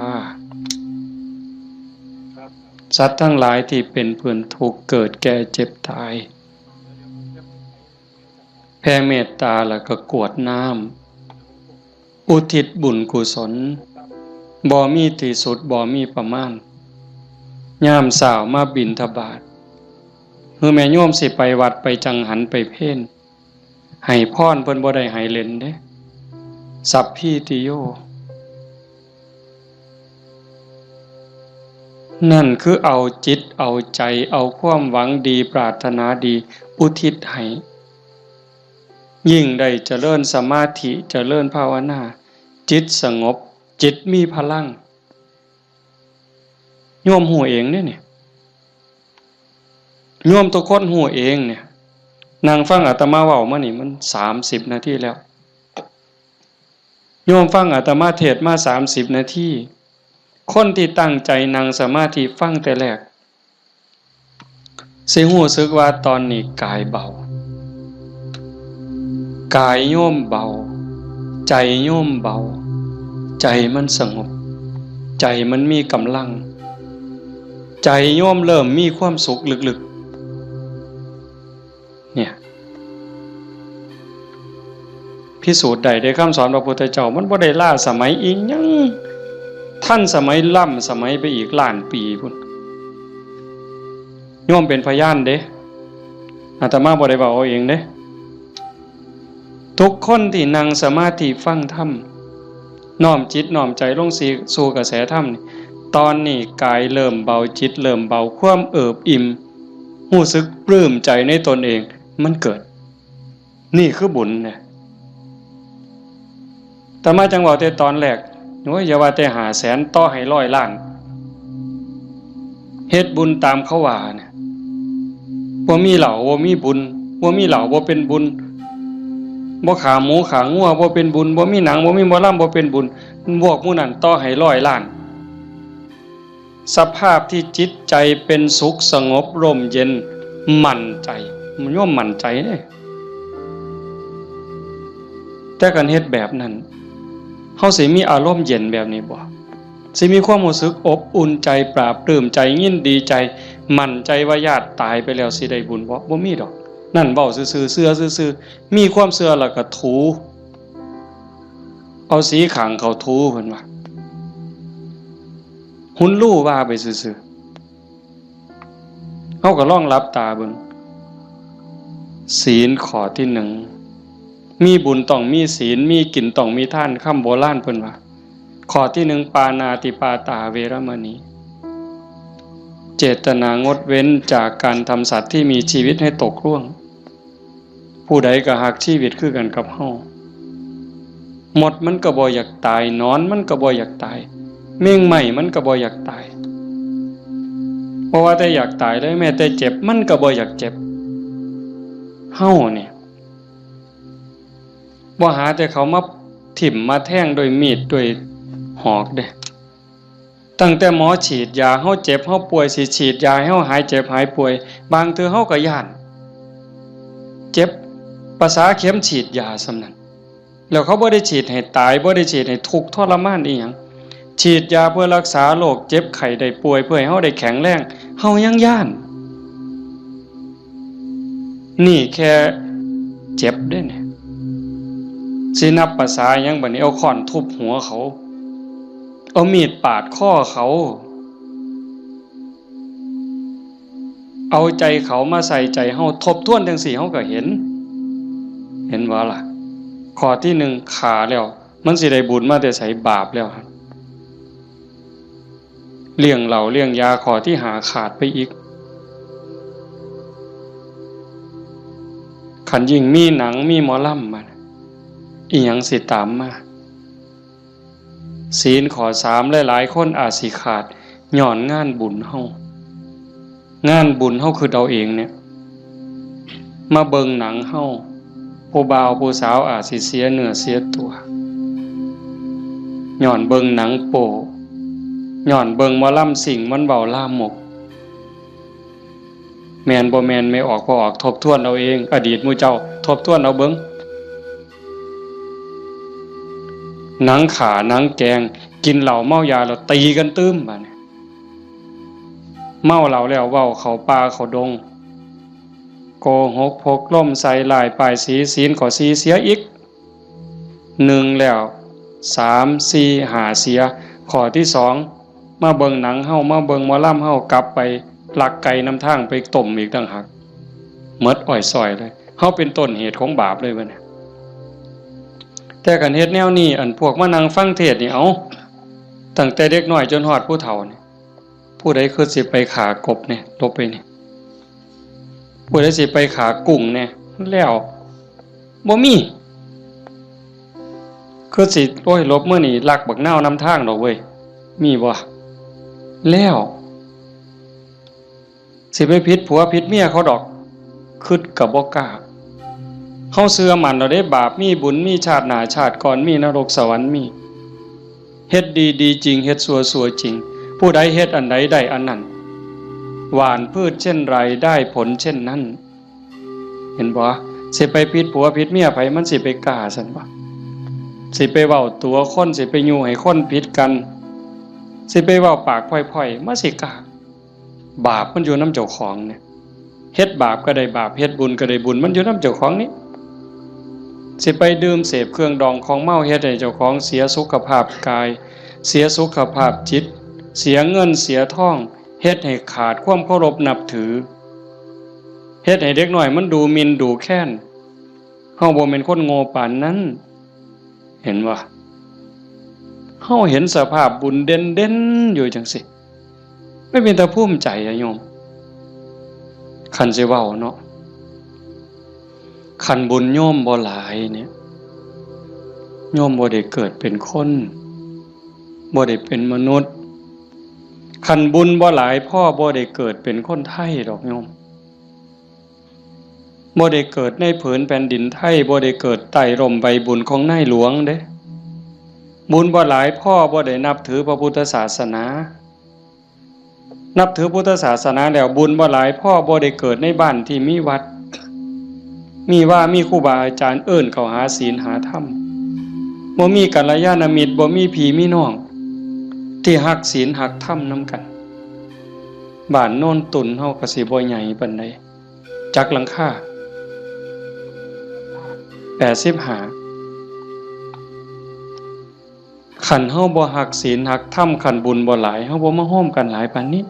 สัตว์ทั้งหลายที่เป็นเพื่อนทุกข์เกิดแก่เจ็บตาย แผ่เมตตาแล้วก็กรวดน้ำ อุทิศบุญกุศล บ่มีที่สุด บ่มีประมาณ ยามเช้ามาบิณฑบาต คือแม่โยมสิไปวัดไปจังหันไปเพล ให้พรเพิ่นบ่ได้ให้เล่นเด้ สัพพีติโย นั่นคือเอาจิตเอาใจ เอาความหวังดีปรารถนาดีอุทิศให้ ยิ่งได้เจริญสมาธิเจริญภาวนา จิตสงบ จิตมีพลัง โยมฮู้เองเด้เนี่ย โยมทุกคนฮู้เองเนี่ย นั่งฟังอาตมาเว้ามานี่มันสามสิบนาทีแล้ว โยมฟังอาตมาเทศน์มาสามสิบนาที คนที่ตั้งใจนั่งสมาธิฟังแต่แรก สิฮู้สึกว่าตอนนี้กายเบา กายโยมเบา ใจโยมเบา ใจมันสงบ ใจมันมีกำลัง ใจโยมเริ่มมีความสุขลึกๆ เนี่ย พิสูจน์ได้เด้ คำสอนพระพุทธเจ้า มันบ่ได้ล้าสมัยอีหยัง ทันสมัยล้ำสมัยไปอีกล้านปีพุ้น โยมเป็นพยานเด้ อาตมาบ่ได้เว้าเอาเองเด้ ทุกคนที่นั่งสมาธิฟังธรรม น้อมจิตน้อมใจลงสู่กระแสธรรมนี่ ตอนนี้กายเริ่มเบา จิตเริ่มเบา ความเอิบอิ่ม ฮู้สึกปลื้มใจในตนเอง มันเกิด นี่คือบุญเนี่ย อาตมาจั่งเว้าแต่ตอนแรก โอ้ย อย่าว่าแต่ห้าแสน ต่อให้ร้อยล้าน เฮ็ดบุญตามเขาว่าเนี่ย บ่มีเหล้าบ่มีบุญ บ่มีเหล้าบ่เป็นบุญ บ่ฆ่าหมูฆ่างัวบ่เป็นบุญ บ่มีหนังบ่มีหมอลำบ่เป็นบุญ พวกหมู่นั้นต่อให้ร้อยล้าน สภาพที่จิตใจเป็นสุขสงบร่มเย็น มั่นใจ มันย่อมมั่นใจเด้ แต่คันเฮ็ดแบบนั้น เฮาสิมีอารมณ์เย็นแบบนี้บ่ สิมีความรู้สึกอบอุ่นใจ ปลาบปลื้มใจ ยินดีใจ มั่นใจว่าญาติตายไปแล้วสิได้บุญบ่ บ่มีดอก นั่นเว้าซื่อๆ เชื่อซื่อๆ มีความเชื่อแล้วก็ถู เอาสีข้างเขาถูเพิ่นว่า หุนลู่ว่าไปซื่อๆ เฮาก็ลองหลับตาเบิ่ง ศีลข้อที่หนึ่ง มีบุญต้องมีศีล มีกินต้องมีทาน คำโบราณเพิ่นว่า ข้อที่หนึ่ง ปาณาติปาตาเวรมณี เจตนางดเว้นจากการทำสัตว์ที่มีชีวิตให้ตกร่วง ผู้ใดก็ฮักชีวิตคือกันกับเฮา มดมันก็บ่อยากตาย หนอนมันก็บ่อยากตาย แมงไหม้มันก็บ่อยากตาย บ่ว่าแต่อยากตายเลย แม้แต่เจ็บมันก็บ่อยากเจ็บ เฮาเนี่ย บ่หาแต่เขามาถิ่มมาแทงด้วยมีดด้วยหอกเด้ ตั้งแต่หมอฉีดยา เฮาเจ็บเฮาป่วย สิฉีดยาให้เฮาหายเจ็บหายป่วย บางเทื่อเฮาก็ย้าน เจ็บ ประสาเข็มฉีดยาส่ำนั้น แล้วเขาบ่ได้ฉีดให้ตาย บ่ได้ฉีดให้ทุกข์ทรมานอีหยัง ฉีดยาเพื่อรักษาโรคเจ็บไข้ได้ป่วย เพื่อให้เฮาได้แข็งแรง เฮายังย้าน นี่แค่เจ็บเด้เนี่ย สินับประสาหยังบัดนี้ เอาค้อนทุบหัวเขา เอามีดปาดคอเขา เอาใจเขามาใส่ใจเฮา ทบทวนจั่งซี้เฮาก็เห็น เห็นบ่ล่ะ ข้อที่หนึ่ง ฆ่าแล้ว มันสิได้บุญมาแต่ไส บาปแล้วหั่น เลี้ยงเหล้าเลี้ยงยาข้อที่ห้าขาดไปอีก คันยิ่งมีหนังมีหมอลำมา อีหยังสิตามมา ศีลข้อสาม หลายๆ คนอาจสิขาด ย้อนงานบุญเฮา งานบุญเฮาคือเอาเองเนี่ย มาเบิ่งหนังเฮา ผู้บ่าวผู้สาวอาจสิเสียเนื้อเสียตัว ย้อนเบิ่งหนังโป๊ ย้อนเบิ่งหมอลำซิ่งมันเว้าลามก แม่นบ่แม่น แม่ออกบ่ออก ทบทวนเอาเอง อดีตหมู่เจ้า ทบทวนเอาเบิ่ง หนังฆ่าหนังแกล้ง กินเหล้าเมายาแล้วตีกันตื่มบาดนี้ เมาเหล้าแล้วเว้าเข้าป่าเข้าดง โกหกพกลมใส่ร้ายป้ายสี ศีลข้อสี่เสียอีก หนึ่งแล้ว สาม สี่ ห้า เสีย ข้อที่สอง มาเบิ่งหนังเฮา มาเบิ่งหมอลำเฮา กลับไปลักไก่นำทางไปต้มอีกต่างหาก หมดอ้อยซอยเลย เฮาเป็นต้นเหตุของบาปเลยเว้ยนะ แต่คันเฮ็ดแนวนี้ อันพวกมานั่งฟังเทศน์นี่ เอ้า ตั้งแต่เด็กน้อยจนฮอดผู้เฒ่านี่ ผู้ใดคือสิไปฆ่ากบเนี่ย หลบไปนี่ ผู้ใดสิไปฆ่ากุ้งเนี่ย แล้ว บ่มี คือสิ โอ้ย หลบมื้อนี้ลักบักนาวนำทางดอกเว้ย มีบ่ แล้ว สิไปผิดผัวผิดเมียเขาดอก คิดก็บ่กล้า เฮาเชื่อมั่นแล้วเด้ บาปมีบุญมี ชาติหน้าชาติก่อนมี นรกสวรรค์มี เฮ็ดดีดีจริง เฮ็ดชั่วชั่วจริง ผู้ใดเฮ็ดอันใดได้อันนั้น หว่านพืชเช่นไรได้ผลเช่นนั้น เห็นบ่ สิไปผิดผัวผิดเมียไผ มันสิไปกล้าซั่นบ่ สิไปเว้าตั๋วคน สิไปยุให้คนผิดกัน สิไปเว้าปากพ่อยๆ มันสิกล้า บาปมันอยู่นำเจ้าของเนี่ย เฮ็ดบาปก็ได้บาป เฮ็ดบุญก็ได้บุญ มันอยู่นำเจ้าของนี่ สิไปดื่มเสพเครื่องดองของเมา เฮ็ดให้เจ้าของเสียสุขภาพกาย เสียสุขภาพจิต เสียเงินเสียทอง เฮ็ดให้ขาดความเคารพนับถือ เฮ็ดให้เด็กน้อยมันดูหมิ่นดูแคลน เฮาบ่แม่นคนโง่ปานนั้น เห็นบ่ เฮาเห็นสภาพบุญเด่นๆ อยู่จังซี่ มันเป็นตาภูมิใจอะโยม คันสิเว้าเนาะ คันบุญโยมบ่หลายเนี่ย โยมบ่ได้เกิดเป็นคน บ่ได้เป็นมนุษย์ คันบุญบ่หลายพอ บ่ได้เกิดเป็นคนไทยดอกโยม บ่ได้เกิดในผืนแผ่นดินไทย บ่ได้เกิดใต้ร่มใบบุญของนายหลวงเด้ บุญบ่หลายพอ บ่ได้นับถือพระพุทธศาสนา นับถือพุทธศาสนาแล้ว บุญบ่หลายพอ บ่ได้เกิดในบ้านที่มีวัด มีวา มีครูบาอาจารย์เอิ้นเข้าหาศีลหาธรรม บ่มีกัลยาณมิตร บ่มีพี่มีน้อง ที่ฮักศีลฮักธรรมนำกัน บ้านโนนตุ่นเฮาก็สิบ่ใหญ่ปานใด จักหลังคา แปดสิบห้า คันเฮาบ่ฮักศีลฮักธรรม คันบุญบ่หลาย เฮาบ่มาโฮมกันหลายปานนี้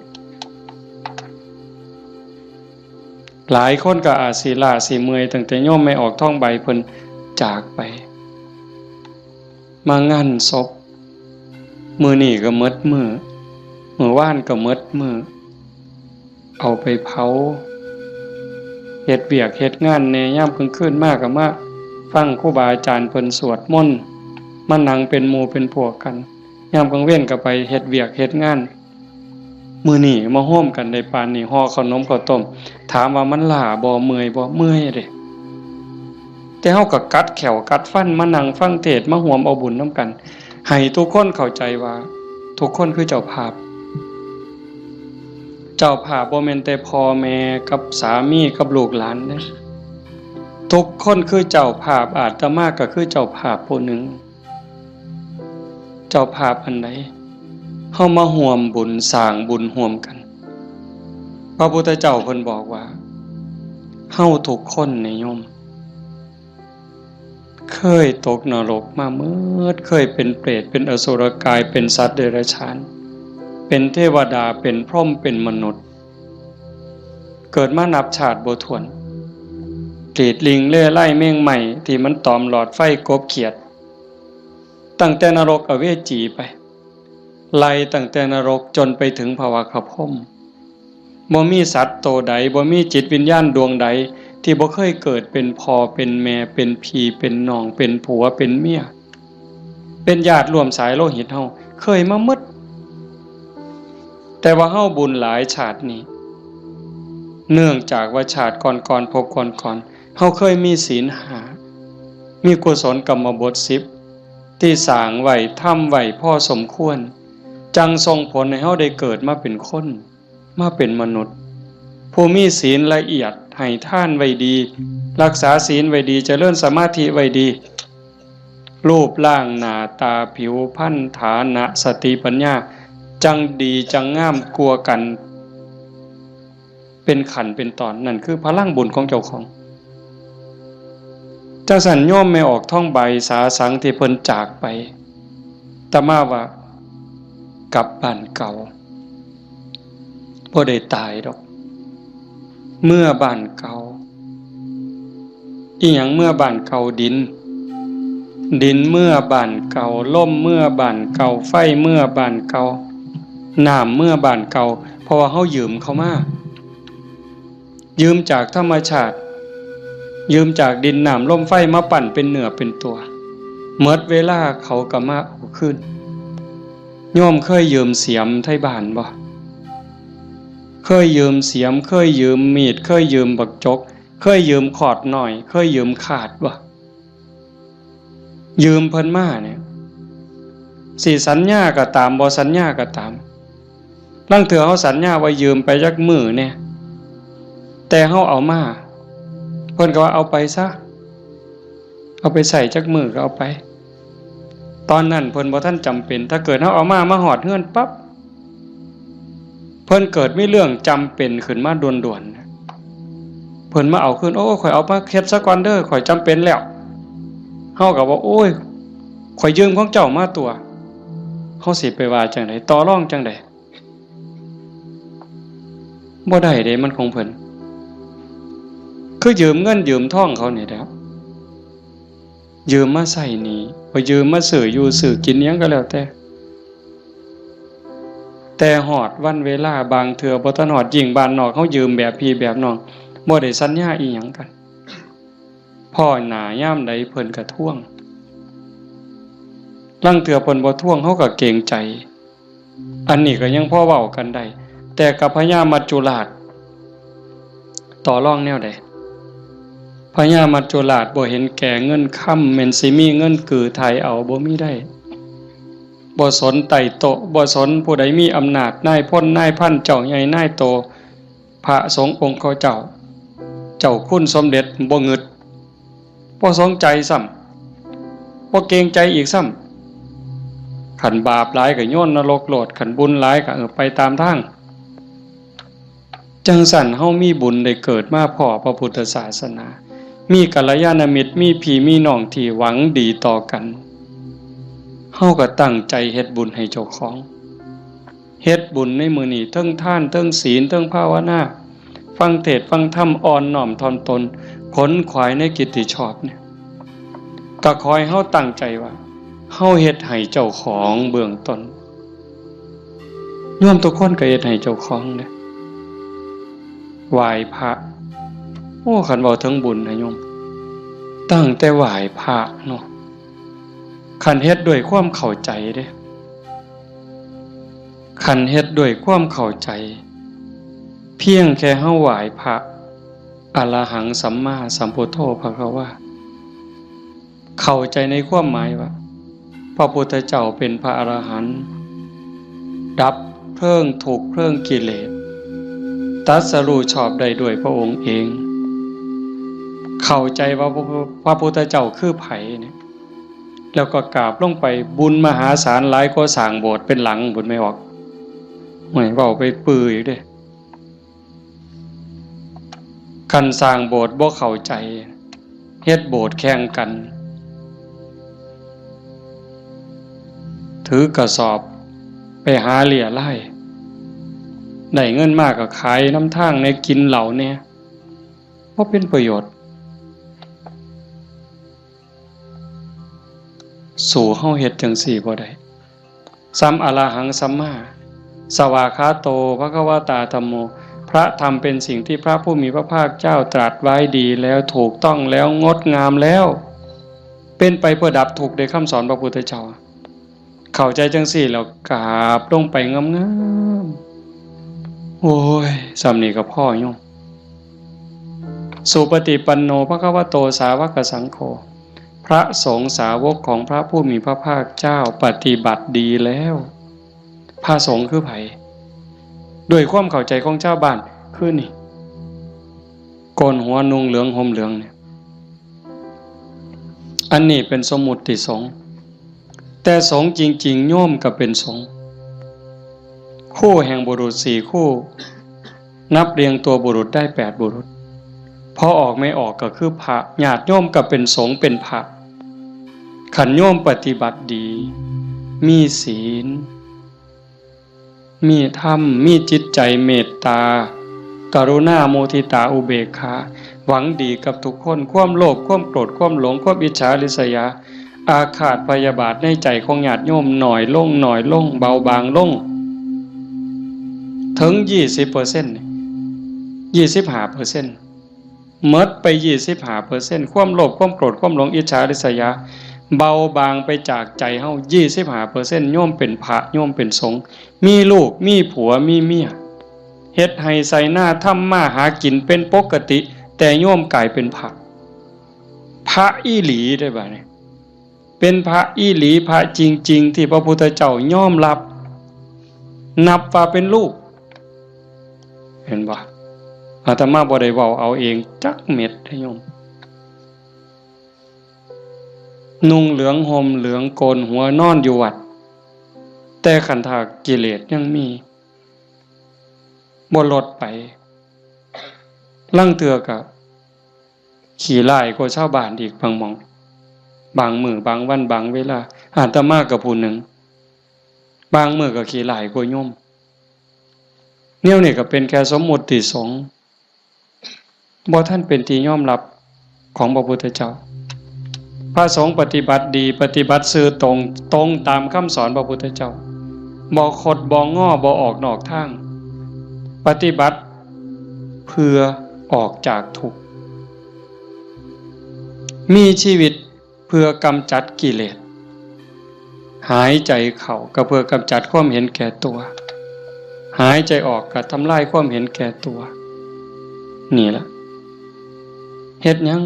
หลายคนก็อาจสิล้าสิเมื่อย ตั้งแต่โยมแม่ออกทองใบเพิ่นจากไป มางานศพ มื้อนี้ก็หมดมื้อ มื้อวานก็หมดมื้อ เอาไปเผา เฮ็ดเวียกเฮ็ดงานแหน่ ยามกลางคืนมาก็มาฟังครูบาอาจารย์เพิ่นสวดมนต์ มานั่งเป็นหมู่เป็นพวกกัน ยามกลางเว็นก็ไปเฮ็ดเวียกเฮ็ดงาน มื้อนี้มาโฮมกันได้ปานนี้ ห่อขนมข้าวต้ม ถามว่ามันล้าบ่ เมื่อยบ่ เมื่อยเด้ แต่เฮาก็กัดแข้วกัดฟันมานั่งฟังเทศน์ มาร่วมเอาบุญนำกัน ให้ทุกคนเข้าใจว่าทุกคนคือเจ้าภาพ เจ้าภาพบ่แม่นแต่พ่อแม่กับสามีกับลูกหลานเด้ ทุกคนคือเจ้าภาพ อาตมาก็คือเจ้าภาพผู้หนึ่ง เจ้าภาพอันใด เฮามาร่วมบุญสร้างบุญร่วมกัน พระพุทธเจ้าเพิ่นบอกว่า เฮาทุกคนนี่โยม เคยตกนรกมาเมิด เคยเป็นเปรต เป็นอสุรกาย เป็นสัตว์เดรัจฉาน เป็นเทวดา เป็นพรหม เป็นมนุษย์ เกิดมานับชาติบ่ถ้วน กรีดลิงเล่ไล่แมงไม้ที่มันตอมหลอดไฟกบเขียด ตั้งแต่นรกอเวจีไป ไล่ตั้งแต่นรกจนไปถึงภวคพรหม บ่มีสัตว์โตใด บ่มีจิตวิญญาณดวงใด ที่บ่เคยเกิดเป็นพ่อเป็นแม่ เป็นพี่เป็นน้อง เป็นผัวเป็นเมีย เป็นญาติร่วมสายโลหิตเฮา เคยมาหมด แต่ว่าเฮาบุญหลายชาตินี้ เนื่องจากว่าชาติก่อนๆ ภพก่อนๆ เฮาเคยมีศีลห้า มีกุศลกรรมบทสิบ ที่สร้างไว้ ทำไว้พอสมควร จั่งส่งผลให้เฮาได้เกิดมาเป็นคน มาเป็นมนุษย์ ผู้มีศีลละเอียด ให้ทานไว้ดี รักษาศีลไว้ดี เจริญสมาธิไว้ดี รูปร่างหน้าตาผิวพรรณฐานะสติปัญญา จั่งดีจั่งงามกว่ากัน เป็นขั้นเป็นตอน นั่นคือพลังบุญของเจ้าของ จั่งซั้นโยมแม่ออกทองใบสาสังที่เพิ่นจากไป อาตมาว่ากลับบ้านเก่า บ่ได้ตายดอก เมือบ้านเก่า อิหยังเมือบ้านเก่า ดิน ดินเมือบ้านเก่า ลมเมือบ้านเก่า ไฟเมือบ้านเก่า น้ำเมือบ้านเก่า เพราะว่าเฮายืมเขามา ยืมจากธรรมชาติ ยืมจากดินน้ำลมไฟมาปั้นเป็นเนื้อเป็นตัว หมดเวลาเขาก็มาเอาคืน โยมเคยยืมเสียมไทบ้านบ่ เคยยืมเสียม เคยยืมมีด เคยยืมบักจก เคยยืมขอดน้อย เคยยืมคาดบ่ ยืมเพิ่นมาเนี่ย สิสัญญาก็ตาม บ่สัญญาก็ตาม ลางเทื่อเฮาสัญญาว่ายืมไปจักมื้อแหน่ แต่เฮาเอามา เพิ่นก็ว่าเอาไปซะ เอาไปใช้จักมื้อก็เอาไป ตอนนั้นเพิ่นบ่ทันจำเป็น ถ้าเกิดเฮาเอามา มาฮอดเฮือนปั๊บ เพิ่นเกิดมีเรื่องจำเป็นขึ้นมาด่วนๆ เพิ่นมาเอาคืน โอ้ ข้อยเอามาเฮ็ดซะก่อนเด้อ ข้อยจำเป็นแล้ว เฮาก็ว่า โอ้ย ข้อยยืมของเจ้ามาตัว เฮาสิไปว่าจั่งใด ต่อรองจั่งใด บ่ได้เด้ มันของเพิ่น คือยืมเงินยืมทองเขานี่แหละ ยืมมาใช้หนี้ บ่ยืมมาซื้ออยู่ซื้อกินอิหยังก็แล้วแต่ แต่ฮอดวันเวลา บางเทื่อบ่ทันฮอด ยิ่งบ้านนอกเฮายืมแบบพี่แบบน้อง บ่ได้สัญญาอิหยังกัน พ้อหน้ายามใดเพิ่นก็ทวง ลางเทื่อเพิ่นบ่ทวง เฮาก็เกรงใจ อันนี้ก็ยังพอเว้ากันได้ แต่กับพญามัจจุราช ต่อรองแนวใด พญามัจจุราชบ่เห็นแก่เงินคำ แม่นสิมีเงินกือไถ่เอา บ่มีได้ บ่สนไต่โต๊ะ บ่สนผู้ใดมีอำนาจ นายพลนายพัน เจ้าใหญ่นายโต พระสงฆ์องค์เขาเจ้า เจ้าคุณสมเด็จ บ่งึด บ่สนใจซ้ำ บ่เกรงใจอีกซ้ำ คันบาปหลายก็โยนนรกโลด คันบุญหลายก็ เออ ไปตามทาง จั่งซั้นเฮามีบุญได้เกิดมาพ้อพระพุทธศาสนา มีกัลยาณมิตร มีพี่มีน้องที่หวังดีต่อกัน เฮาก็ตั้งใจเฮ็ดบุญให้เจ้าของ เฮ็ดบุญในมื้อนี้ เทิงทาน เทิงศีล เทิงภาวนา ฟังเทศน์ฟังธรรม อ่อนน้อมถ่อมตน ขนขวายในกิจที่ชอบเนี่ย ก็ขอให้เฮาตั้งใจว่า เฮาเฮ็ดให้เจ้าของเบื้องต้น โยมทุกคนก็เฮ็ดให้เจ้าของเด้ ไหว้พระ โอ้ คันเว้าถึงบุญนะโยม ตั้งแต่ไหว้พระเนาะ คันเฮ็ดด้วยความเข้าใจเด้ คันเฮ็ดด้วยความเข้าใจ เพียงแค่เฮาไหว้พระ อะระหังสัมมาสัมพุทโธภะคะวา เข้าใจในความหมายว่า พระพุทธเจ้าเป็นพระอรหันต์ ดับเพลิงทุกข์เพลิงกิเลส ตรัสรู้ชอบได้ด้วยพระองค์เอง เข้าใจว่าพระ พระพุทธเจ้าคือไผเนี่ย แล้วก็กราบลงไป บุญมหาศาลหลายกว่าสร้างโบสถ์เป็นหลัง บุญไม่ออก ไม่เว้าไปปืออีกเด้ คันสร้างโบสถ์บ่เข้าใจ เฮ็ดโบสถ์แข่งกัน ถือกระสอบไปหาเรี่ยไล่ ได้เงินมาก็ขายนำทางแหน่ กินเหล้าแหน่ บ่เป็นประโยชน์ สู้เฮาเฮ็ดจั่งซี้บ่ได้ สัมอะระหังสัมมา สวากขาโต ภะคะวะตา ธัมโม พระธรรมเป็นสิ่งที่พระผู้มีพระภาคเจ้าตรัสไว้ดีแล้ว ถูกต้องแล้ว งดงามแล้ว เป็นไปเพื่อดับทุกข์ ได้คำสอนพระพุทธเจ้า เข้าใจจั่งซี้แล้วกราบลงไปงามๆ โอ้ย ส่ำนี้ก็พอโยม สุปฏิปันโน ภะคะวะโต สาวกสังโฆ พระสงฆ์สาวกของพระผู้มีพระภาคเจ้าปฏิบัติดีแล้ว พระสงฆ์คือไผ ด้วยความเข้าใจของชาวบ้านคือนี่ โกนหัวนุ่งเหลืองห่มเหลืองเนี่ย อันนี้เป็นสมมุติสงฆ์ แต่สงฆ์จริงๆ โยมก็เป็นสงฆ์ คู่แห่งบุรุษสี่คู่ นับเรียงตัวบุรุษได้แปดบุรุษ พอออกไม่ออกก็คือพระ ญาติโยมก็เป็นสงฆ์เป็นพระ คันโยมปฏิบัติดี มีศีล มีธรรม มีจิตใจเมตตา กรุณา มุทิตา อุเบกขา หวังดีกับทุกคน ความโลภ ความโกรธ ความหลง ความอิจฉาริษยา อาฆาตพยาบาทในใจของญาติโยมน้อยลง น้อยลง เบาบางลง ถึงยี่สิบเปอร์เซ็นต์ ยี่สิบห้าเปอร์เซ็นต์ หมดไปยี่สิบห้าเปอร์เซ็นต์ ความโลภ ความโกรธ ความหลง อิจฉาริษยา เบาบางไปจากใจเฮา ยี่สิบห้าเปอร์เซ็นต์ โยมเป็นพระ โยมเป็นสงฆ์ มีลูก มีผัว มีเมีย เฮ็ดไฮ่ไถนา ทำมาหากินเป็นปกติ แต่โยมกลายเป็นพระ พระอีหลีได้บ่เนี่ย เป็นพระอีหลี พระจริงๆ ที่พระพุทธเจ้ายอมรับ นับว่าเป็นลูก เห็นบ่ อาตมาบ่ได้เว้าเอาเองจักเม็ดเด้อโยม นุ่งเหลืองห่มเหลืองโกนหัวนอนอยู่วัด แต่คันถ้ากิเลสยังมี บ่ลดไป ลางเทื่อก็ขี้ร้ายกว่าชาวบ้านอีกบางหม่อง บางมื้อบางวันบางเวลา อาตมาก็ผู้หนึ่ง บางมื้อก็ขี้ร้ายกว่าโยม แนวนี้ก็เป็นแค่สมมุติสงฆ์ บ่ทันเป็นที่ยอมรับของพระพุทธเจ้า พระสงฆ์ปฏิบัติดี ปฏิบัติซื่อตรง ตรงตามคำสอนพระพุทธเจ้า บ่คดบ่งอ บ่ออกนอกทาง ปฏิบัติเพื่อออกจากทุกข์ มีชีวิตเพื่อกำจัดกิเลส หายใจเข้าก็เพื่อกำจัดความเห็นแก่ตัว หายใจออกก็ทำลายความเห็นแก่ตัว นี่ล่ะ เฮ็ดหยัง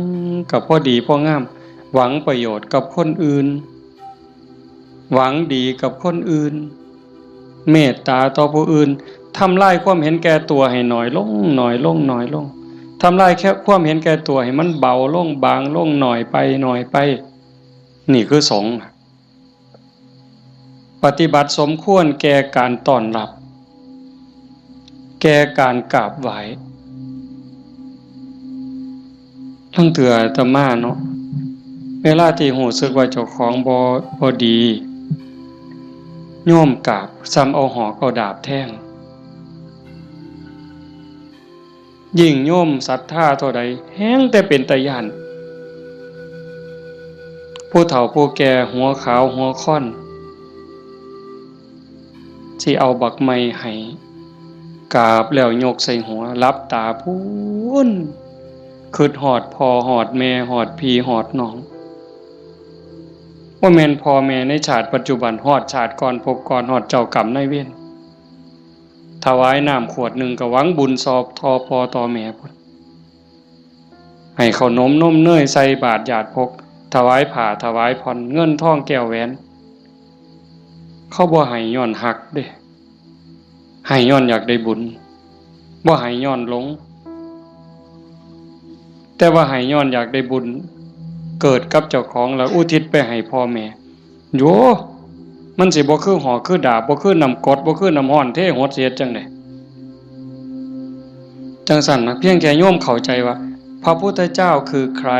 ก็พอดีพองาม หวังประโยชน์กับคนอื่น หวังดีกับคนอื่น เมตตาต่อผู้อื่น ทำลายความเห็นแก่ตัวให้น้อยลง น้อยลง น้อยลง ทำลายแค่ความเห็นแก่ตัวให้มันเบาลง บางลง น้อยไป น้อยไป นี่คือสงฆ์ ปฏิบัติสมควรแก่การต้อนรับ แก่การกราบไหว้ ลางเทื่ออาตมาเนาะ เวลาที่รู้สึกว่าเจ้าของบ่ บ่ดี โยมกราบ ส่ำเอาหอกเอาดาบแทง ยิ่งโยมศรัทธาเท่าใด แฮ่งแต่เป็นตาย้าน ผู้เฒ่าผู้แก่หัวขาวหัวค่อน สิเอาบักไม้ให้ กราบแล้วยกใส่หัว หลับตาพู้น คิดฮอดพ่อฮอดแม่ ฮอดพี่ฮอดน้อง บ่แม่นพ่อแม่ในชาติปัจจุบัน ฮอดชาติก่อนภพก่อน ฮอดเจ้ากรรมนายเวร ถวายน้ำขวดหนึ่งก็หวังบุญซอบต่อพ่อต่อแม่พุ้น ให้ข้าวนมนมเนยใส่บาตรญาติพก ถวายผ้าถวายผ่อน เงินทองแก้วแหวน เขาบ่ให้ย้อนฮักเด้ ให้ย้อนอยากได้บุญ บ่ให้ย้อนหลง แต่ว่าให้ย้อนอยากได้บุญ เกิดกับเจ้าของแล้วอุทิศไปให้พ่อแม่ โย มันสิบ่คือหอกคือดาบ บ่คือน้ำกรด บ่คือน้ำร้อนเทหด สิเฮ็ดจั่งใด จั่งซั้นนะ เพียงแค่โยมเข้าใจว่า พระพุทธเจ้าคือใคร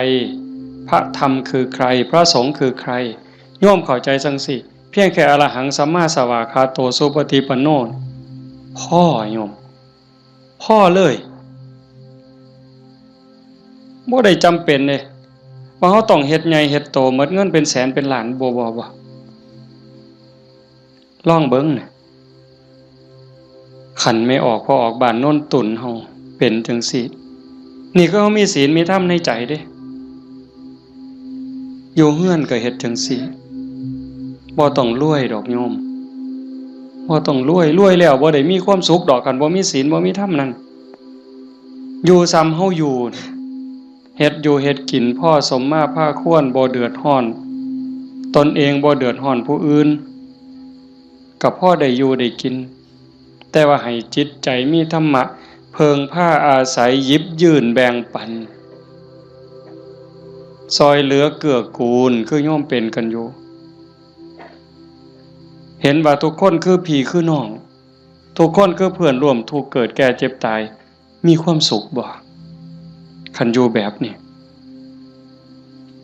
พระธรรมคือใคร พระสงฆ์คือใคร โยมเข้าใจจั่งซี้ เพียงแค่อรหังสัมมาสวากขาโตสุปฏิปันโน พอโยม พอเลย บ่ได้จำเป็นเด้ ว่าเราต้องเฮ็ดใหญ่เฮ็ดโต หมดเงินเป็นแสนเป็นล้าน บ่ บ่ บ่ ลองเบิ่งน่ะ คันแม่ออกพ่อออกบ้านโนนตุนเฮาเป็นจั่งซี้ นี่คือเฮามีศีลมีธรรมในใจเด้ อยู่เฮือนก็เฮ็ดจั่งซี้ บ่ต้องรวยดอกโยม บ่ต้องรวย รวยแล้วบ่ได้มีความสุขดอก คันบ่มีศีลบ่มีธรรมนั่น อยู่ส่ำเฮาอยู่ เฮ็ดอยู่เฮ็ดกินพอสมมาพาควร บ่เดือดร้อน ตนเองบ่เดือดร้อนผู้อื่น ก็พอได้อยู่ได้กิน แต่ว่าให้จิตใจมีธรรมะ เพิ่งพาอาศัย หยิบยื่นแบ่งปัน ซอยเหลือเกื้อกูล คือโยมเป็นกันอยู่ เห็นว่าทุกคนคือพี่คือน้อง ทุกคนคือเพื่อนร่วมทุกข์เกิดแก่เจ็บตาย มีความสุขบ่ คันอยู่แบบนี้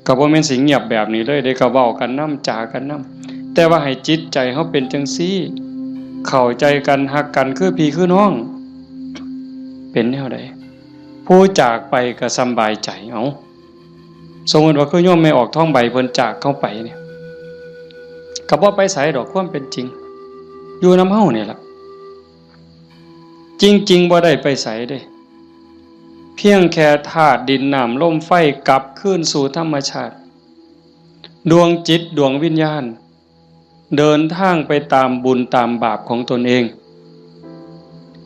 ก็บ่แม่นสิเงียบแบบนี้เลยเด้ ก็เว้ากันนำ จากันนำ แต่ว่าให้จิตใจเฮาเป็นจั่งซี้ เข้าใจกัน ฮักกัน คือพี่คือน้อง เป็นแนวใด ผู้จากไปก็สำบายใจ เอ้า สมมุติว่าคือโยมแม่ออกทองใบเพิ่นจากเฮาไปเนี่ย ก็บ่ไปไสดอก ความเป็นจริง อยู่นำเฮานี่ล่ะ จริงๆ บ่ได้ไปไสเด้ เพียงแค่ธาตุดินน้ำลมไฟกลับคืนสู่ธรรมชาติ ดวงจิตดวงวิญญาณ เดินทางไปตามบุญตามบาปของตนเอง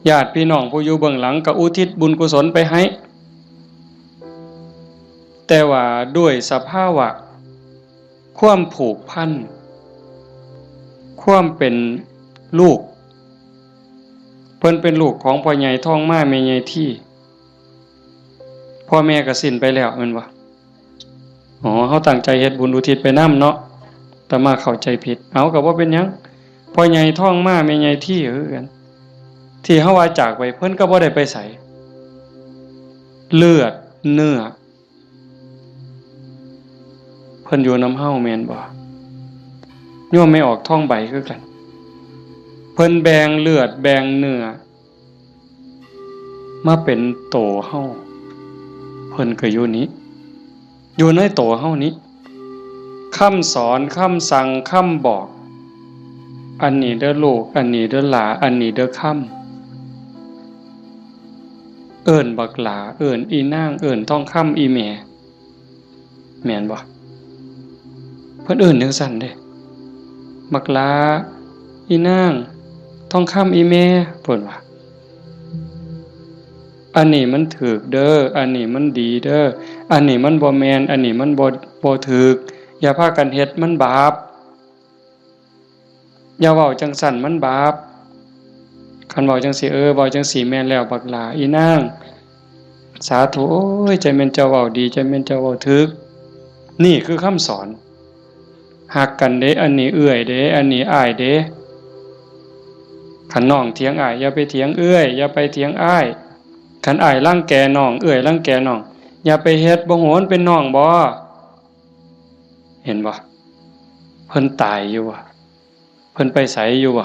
ญาติพี่น้องผู้อยู่เบื้องหลังก็อุทิศบุญกุศลไปให้ แต่ว่าด้วยสภาวะ ความผูกพัน ความเป็นลูก เพิ่นเป็นลูกของพ่อใหญ่ทองมาแม่ใหญ่ที พ่อแม่ก็สิ้นไปแล้วแม่นบ่ อ๋อ เฮาตั้งใจเฮ็ดบุญอุทิศไปนำเนาะ อาตมาเข้าใจผิด เอา ก็บ่เป็นหยัง พ่อใหญ่ทองมาแม่ใหญ่ทีคือกัน ที่เฮาว่าจากไป เพิ่นก็บ่ได้ไปไส เลือดเนื้อ เพิ่นอยู่นำเฮาแม่นบ่ โยมแม่ออกทองใบคือกัน เพิ่นแบ่งเลือดแบ่งเนื้อ มาเป็นโตเฮา เพิ่นก็อยู่นี้ อยู่ในโตเฮานี้ คำสอน คำสั่ง คำบอก อันนี้เด้อลูก อันนี้เด้อหล้า อันนี้เด้อคำ เอิ้นบักหล้า เอิ้นอีนาง เอิ้นทองคำ อีแม่ แม่นบ่ เพิ่นเอิ้นจั่งซั้นเด้ บักหล้า อีนาง ทองคำ อีแม่ เพิ่นว่า อันนี้มันถูกเด้อ อันนี้มันดีเด้อ อันนี้มันบ่แม่น อันนี้มันบ่ บ่ถูก อย่าพากันเฮ็ด มันบาป อย่าเว้าจั่งซั้น มันบาป คันเว้าจั่งซี้ เออ เว้าจั่งซี้แม่นแล้ว บักหล้า อีนาง สาธุ โอ้ย จั่งแม่นเจ้าเว้าดี จั่งแม่นเจ้าเว้าถูก นี่คือคำสอน ฮักกันเด้ อันนี้เอื้อยเด้ อันนี้อ้ายเด้ คันน้องเถียงอ้าย อย่าไปเถียงเอื้อย อย่าไปเถียงอ้าย คันอ้ายรังแกน้อง เอื้อยรังแกน้อง อย่าไปเฮ็ด บ่ฮู้มันเป็นน้องบ่ เห็นบ่ เพิ่นตายอยู่บ่ เพิ่นไปไสอยู่บ่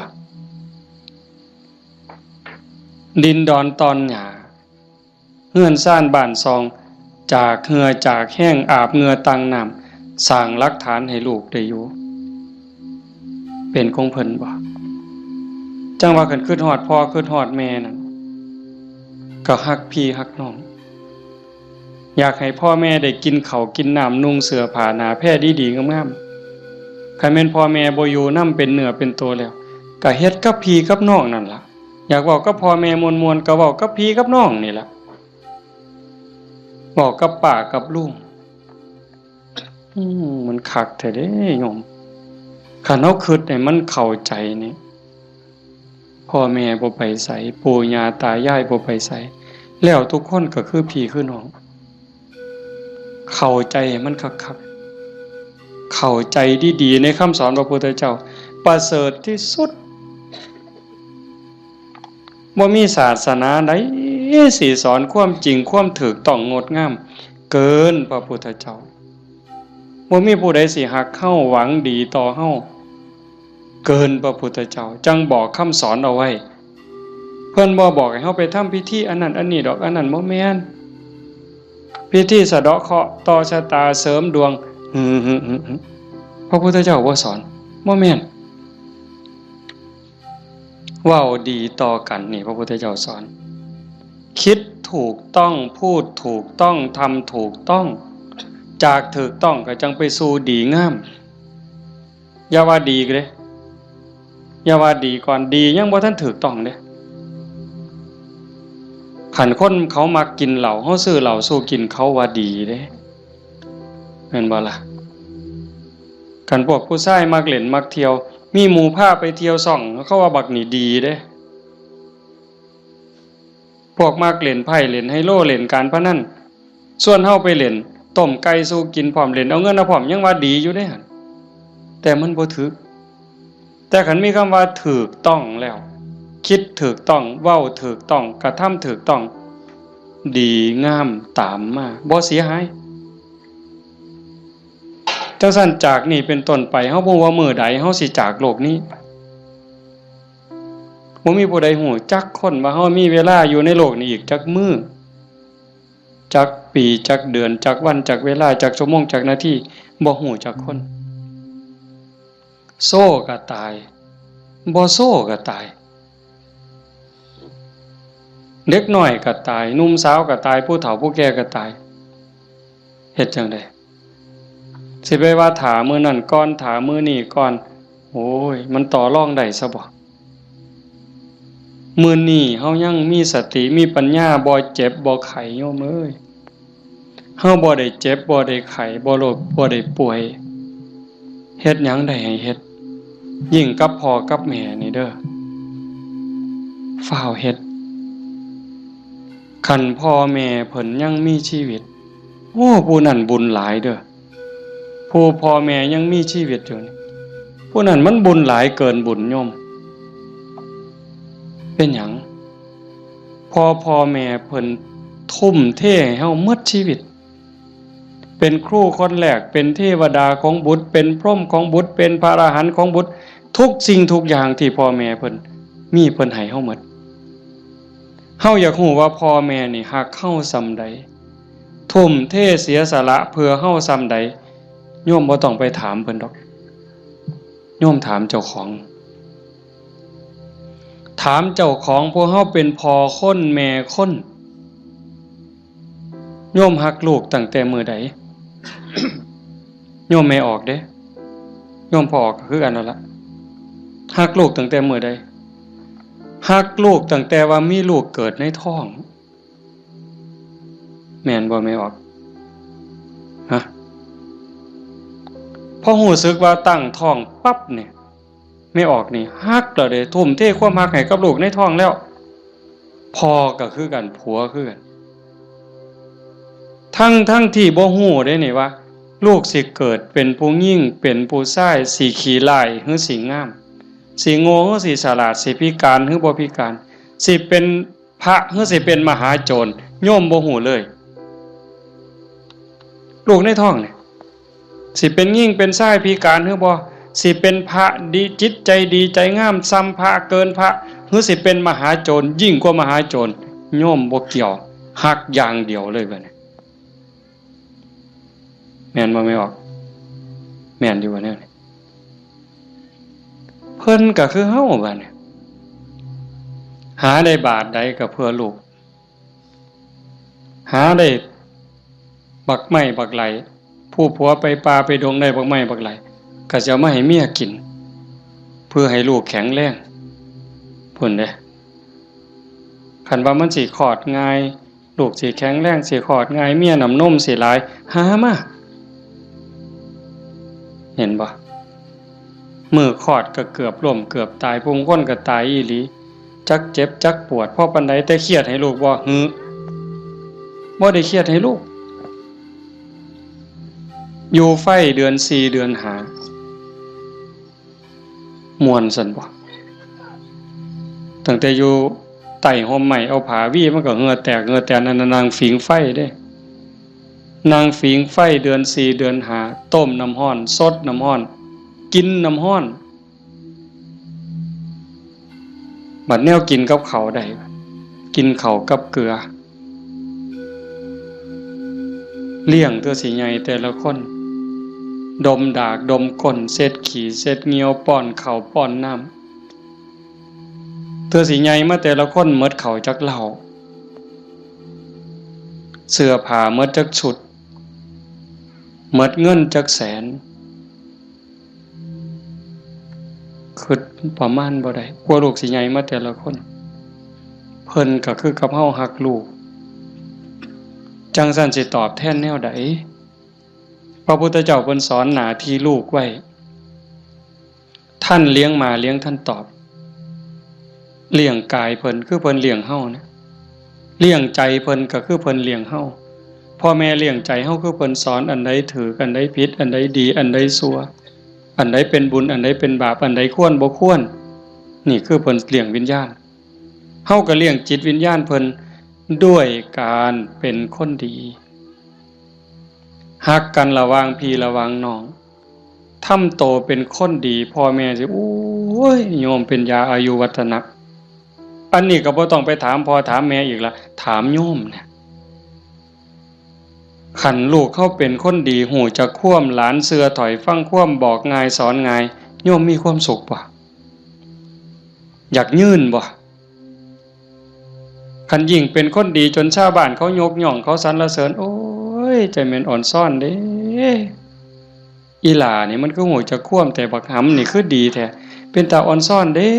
ดินดอนตอนหญ้า เฮือนซานบ้านซอง จากเหื่อจากแฮง อาบเหงื่อต่างน้ำ สร้างหลักฐานให้ลูกได้อยู่ เป็นของเพิ่นบ่ จั่งว่าคันคิดฮอดพ่อคิดฮอดแม่นั่น ก็ฮักพี่ฮักน้อง อยากให้พ่อแม่ได้กินข้าวกินน้ำ นุ่งเสื้อผ้าหน้าแพรดีๆ งามๆ คันแม่นพ่อแม่บ่อยู่นำเป็นเนื้อเป็นตัวแล้ว ก็เฮ็ดกับพี่กับน้องนั่นล่ะ อยากเว้ากับพ่อแม่ม่วนๆ ก็เว้ากับพี่กับน้องนี่ล่ะ เว้ากับป้ากับลุง อืม มันคักแท้เด้โยม คันเฮาคิดให้มันเข้าใจนี่ พ่อแม่บ่ไปไส ปู่ย่าตายายบ่ไปไส แล้วทุกคนก็คือพี่คือน้อง เข้าใจให้มันคักๆ เข้าใจดีๆ ในคำสอนพระพุทธเจ้า ประเสริฐที่สุด บ่มีศาสนาใดสิสอนความจริงความถูกต้องงดงาม เกินพระพุทธเจ้า บ่มีผู้ใดสิฮักเฮาหวังดีต่อเฮา เกินพระพุทธเจ้า จั่งบอกคำสอนเอาไว้ เพิ่นบ่บอกให้เฮาไปทำพิธีอันนั้นอันนี้ดอก อันนั้นบ่แม่น พิธีสะเดาะเคราะห์ต่อชะตาเสริมดวง หึ หึ หึ หึ พระพุทธเจ้าบ่สอน บ่แม่น เว้าดีต่อกันนี่พระพุทธเจ้าสอน คิดถูกต้อง พูดถูกต้อง ทำถูกต้อง จากถูกต้องก็จั่งไปสู่ดีงาม อย่าว่าดีเด้ อย่าว่าดีก่อน ดียังบ่ทันถูกต้องเด้ คันคนเขามักกินเหล้า เฮาซื้อเหล้าสู่กิน เขาว่าดีเด้ แม่นบ่ล่ะ คันพวกผู้ชายมักเล่นมักเที่ยว มีหมู่พาไปเที่ยวซ่อง เขาว่าบักนี่ดีเด้ พวกมักเล่นไพ่เล่นไฮโลเล่นการพนัน ชวนเฮาไปเล่น ต้มไก่สู่กินพร้อม เล่นเอาเงินเอาพร้อม ยังว่าดีอยู่เด้หั่น แต่มันบ่ถืก แต่คันมีคำว่าถูกต้องแล้ว คิดถูกต้อง เว้าถูกต้อง กระทำถูกต้อง ดีงามตามมา บ่เสียหาย จั่งซั้นจากนี้เป็นต้นไป เฮาบ่ฮู้ว่ามื้อใดเฮาสิจากโลกนี้ไป บ่มีผู้ใดฮู้จักคนว่าเฮามีเวลาอยู่ในโลกนี้อีกจักมื้อ จักปี จักเดือน จักวัน จักเวลา จักชั่วโมง จักนาที บ่ฮู้จักคน โซก็ตาย บ่โซก็ตาย เด็กน้อยก็ตาย หนุ่มสาวก็ตาย ผู้เฒ่าผู้แก่ก็ตาย เฮ็ดจั่งใด สิไปว่าถ้ามื้อนั้นก่อน ถ้ามื้อนี้ก่อน โอ้ย มันต่อรองได้ซะบ่ มื้อนี้เฮายังมีสติ มีปัญญา บ่เจ็บ บ่ไข้ โยมเอ้ย เฮาบ่ได้เจ็บ บ่ได้ไข้ บ่โรค บ่ได้ป่วย เฮ็ดหยังได้ให้เฮ็ด ยิ่งกับพ่อกับแม่นี่เด้อ ฟ้าวเฮ็ด คันพ่อแม่เพิ่นยังมีชีวิต โอ้ ผู้นั้นบุญหลายเด้อ ผู้พ่อแม่ยังมีชีวิตอยู่นี่ ผู้นั้นมันบุญหลายเกินบุญโยม เป็นหยัง พ่อ พ่อแม่เพิ่นทุ่มเทให้เฮาหมดชีวิต เป็นครูคนแรก เป็นเทวดาของบุตร เป็นพรหมของบุตร เป็นพระอรหันต์ของบุตร ทุกสิ่งทุกอย่างที่พ่อแม่เพิ่นมี เพิ่นให้เฮาหมด เฮาอยากฮู้ว่าพ่อแม่นี่ฮักเฮาส่ำใด ทุ่มเทเสียสละเพื่อเฮาส่ำใด โยมบ่ต้องไปถามเพิ่นดอก โยมถามเจ้าของ ถามเจ้าของ พวกเฮาเป็นพ่อคนแม่คน โยมฮักลูกตั้งแต่มื้อใด โยมแม่ออกเด้ โยมพ่อออกก็คือกันนั่นละ ฮักลูกตั้งแต่มื้อใด ฮักลูกตั้งแต่ว่ามีลูกเกิดในท้อง แม่นบ่แม่ออก ฮะ พอรู้สึกว่าตั้งท้องปั๊บเนี่ย แม่ออกนี่ฮักแล้วเด้ ทุ่มเทความฮักให้กับลูกในท้องแล้ว พ่อก็คือกัน ผัวคือกัน ทั้ง ทั้งที่บ่ฮู้เด้นี่ว่า ลูกสิเกิดเป็นผู้หญิง เป็นผู้ชาย สิขี้ร้ายหรือสิงาม สิโง่หรือสิฉลาด สิพิการหรือบ่พิการ สิเป็นพระหรือสิเป็นมหาโจร โยมบ่ฮู้เลย ลูกในท้องเนี่ย สิเป็นหญิงเป็นชายพิการหรือบ่ สิเป็นพระดี จิตใจดีใจงามส่ำพระ เกินพระ หรือสิเป็นมหาโจร ยิ่งกว่ามหาโจร โยมบ่เกี่ยว ฮักอย่างเดียวเลยบัดนี้ แม่นบ่แม่ออก แม่นอยู่บ่แนวนี้ เพิ่นก็คือเฮาบัดนี้ หาได้บาทใดก็เพื่อลูก หาได้บักไม้บักไหล ผู้ผัวไปป่าไปดงได้บักไม้บักไหล ก็สิเอามาให้เมียกิน เพื่อให้ลูกแข็งแรง พุ้นเด้ คันว่ามันสิคลอดง่าย ลูกสิแข็งแรง สิคลอดง่าย เมียน้ำนมสิหลาย หามา เห็นบ่ มื้อคลอดก็เกือบล้มเกือบตาย ผู้บางคนก็ตายอีหลี จักเจ็บจักปวดพอปานใด แต่เครียดให้ลูกบ่ หือ บ่ได้เครียดให้ลูก อยู่ไฟเดือนสี่เดือนห้า ม่วนซั่นบ่ ตั้งแต่อยู่ใต้ฮ่มไม้ เอาผ้าวีมันก็เหงื่อแตกเหงื่อแตน นั่นน่ะนั่งผิงไฟเด้ นั่งผิงไฟเดือนสี่เดือนห้า ต้มน้ำร้อน สดน้ำร้อน กินน้ำร้อน บัดแนวกินกับข้าวได้ กินข้าวกับเกลือ เลี้ยงเทื่อสิใหญ่แต่ละคน ดมดากดมก้น เช็ดขี้เช็ดเหงี้ยว ป้อนข้าวป้อนน้ำ เทื่อสิใหญ่มาแต่ละคนหมดข้าวจักเล่า เสื้อผ้าหมดจักชุด หมดเงินจักแสน คิดประมาณบ่ได้ กว่าลูกสิใหญ่มาแต่ละคน เพิ่นก็คือกับเฮาฮักลูก จั่งซั้นสิตอบแทนแนวใด พระพุทธเจ้าเพิ่นสอนหน้าที่ลูกไว้ ท่านเลี้ยงมาเลี้ยงท่านตอบ เลี้ยงกายเพิ่นคือเพิ่นเลี้ยงเฮานะ เลี้ยงใจเพิ่นก็คือเพิ่นเลี้ยงเฮา พ่อแม่เลี้ยงใจเฮาคือเพิ่นสอนอันใดถูก อันใดผิด อันใดดี อันใดชั่ว อันใดเป็นบุญ อันใดเป็นบาป อันใดควรบ่ควร นี่คือเพิ่นเลี้ยงวิญญาณ เฮาก็เลี้ยงจิตวิญญาณเพิ่นด้วยการเป็นคนดี ฮักกันระหว่างพี่ระหว่างน้อง ทำโตเป็นคนดี พ่อแม่สิ โอ้ย โยมเป็นยาอายุวัฒนะ อันนี้ก็บ่ต้องไปถามพ่อถามแม่อีกละ ถามโยมเนี่ย คันลูกเฮาเป็นคนดี ฮู้จักความ หลานเชื่อถ้อยฟังความ บอกง่ายสอนง่าย โยมมีความสุขบ่ อยากยืนบ่ คันยิ่งเป็นคนดีจนชาวบ้านเขายกย่อง เขาสรรเสริญ โอ้ย ใจแม่นอ่อนซ้อนเด้ อีหล่านี่มันคือฮู้จักความ แต่บักหำนี่คือดีแท้ เป็นตาอ่อนซ้อนเด้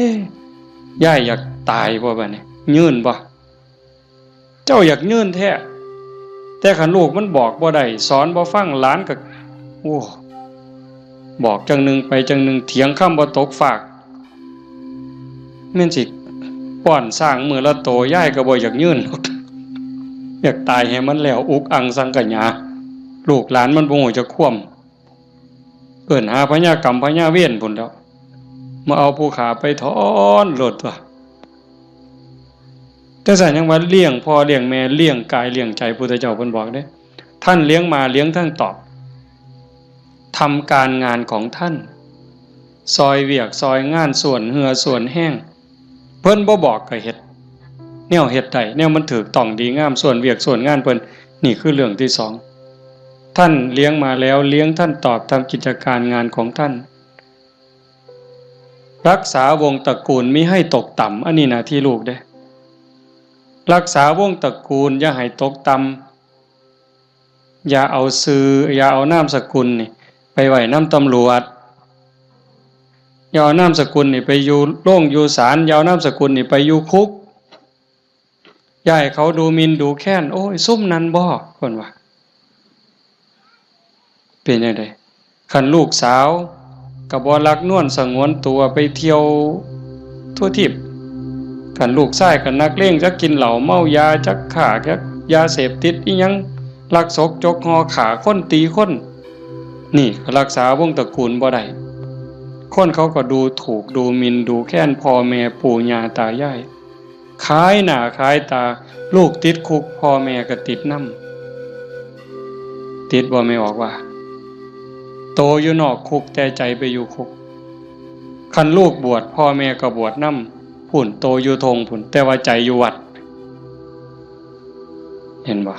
ยายอยากตายบ่บัดนี้ ยืนบ่ เจ้าอยากยืนแท้ แต่คันลูกมันบอกบ่ได้ สอนบ่ฟัง หลานก็ โอ้ บอกจั่งหนึ่งไปจั่งหนึ่ง เถียงคำบ่ตกฟาก แม่นสิป้อนช้างมื้อละโต ยายก็บ่อยากยืน อยากตายให้มันแล้ว อุกอังสังขยา ลูกหลานมันบ่ฮู้จักความ เอิ้นหาพญากรรมพญาเวรพุ้นแหล้ว มาเอาผู้ข้าไปถอนโลดตั๊ว จั่งซั้นยังว่าเลี้ยงพ่อเลี้ยงแม่ เลี้ยงกายเลี้ยงใจ พุทธเจ้าเพิ่นบอกเด้ ท่านเลี้ยงมาเลี้ยงท่านตอบ ทำการงานของท่าน ซอยเวียกซอยงาน ส่วนเหื่อส่วนแฮง เพิ่นบ่บอกก็เฮ็ด แนวเฮ็ดได้ แนวมันถูกต้องดีงาม ส่วนเวียกส่วนงานเพิ่น นี่คือเรื่องที่สอง ท่านเลี้ยงมาแล้ว เลี้ยงท่านตอบ ทำกิจการงานของท่าน รักษาวงศ์ตระกูลมิให้ตกต่ำ อันนี้หน้าที่ลูกเด้ รักษาวงศ์ตระกูลอย่าให้ตกต่ำ อย่าเอาชื่อ อย่าเอานามสกุลนี่ไปไว้นำตำรวจ อย่าเอานามสกุลนี่ไปอยู่โรงอยู่ศาล อย่าเอานามสกุลนี่ไปอยู่คุก อย่าให้เขาดูหมิ่นดูแคลน โอ้ย ซุมนั้นบ่ เพิ่นว่า เป็นจั่งใด คันลูกสาวก็บ่รักนวลสงวนตัวไปเที่ยวทั่วทีป คันลูกชายก็นักเลง จักกินเหล้าเมายา จักค้า จักยาเสพติดอิหยัง ลักซกจกห่อ ฆ่าคนตีคน นี่ก็รักษาวงศ์ตระกูลบ่ได้ คนเขาก็ดูถูกดูหมิ่นดูแคลนพ่อแม่ปู่ย่าตายาย ขายหน้าขายตา ลูกติดคุก พ่อแม่ก็ติดนำ ติดบ่แม่ออกว่า โตอยู่นอกคุกแต่ใจไปอยู่คุก คันลูกบวช พ่อแม่ก็บวชนำ พุ้น โตอยู่ทงพุ้น แต่ว่าใจอยู่วัด เห็นบ่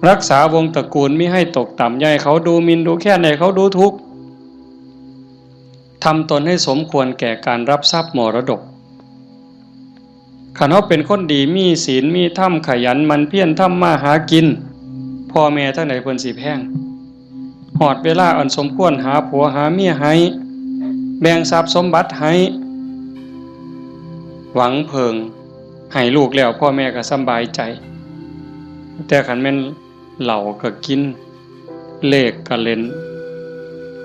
รักษาวงศ์ตระกูลมิให้ตกต่ำ อย่าให้เขาดูหมิ่นดูแคลน อย่าให้เขาดูถูก ทำตนให้สมควรแก่การรับทรัพย์มรดก คันเฮาเป็นคนดี มีศีล มีธรรม ขยันหมั่นเพียรทำมาหากิน พ่อแม่ทั้งหลายเพิ่นสิแพง ฮอดเวลาอันสมควร หาผัวหาเมียให้ แบ่งทรัพย์สมบัติให้ หวังเพิ่งให้ลูกแล้ว พ่อแม่ก็สำบายใจ แต่คันแม่นเหล้าก็กิน เลขก็เล่น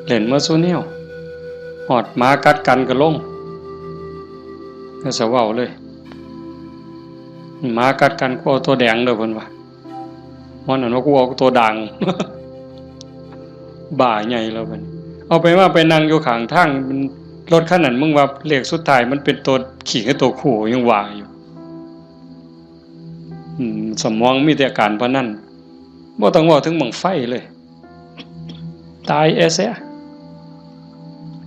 เล่นหมดซุแนว ฮอดหมากัดกันก็ลง อย่าสะเว้าเลย หมากัดกัน กูเอาตัวแดงเด้อ เพิ่นว่า มันนั่นว่า กูเอาตัวด่าง บ้าใหญ่แล้วบัดนี้ เอาไปว่าไปนั่งอยู่ข้างทาง รถคันนั้น มึงว่าเลขสุดท้ายมันเป็นตัวขี้กับตัวคู่ ยังว่าอยู่ อืม สมองมีแต่การพนัน บ่ต้องเว้าถึงบั้งไฟเลย ตายแอเสีย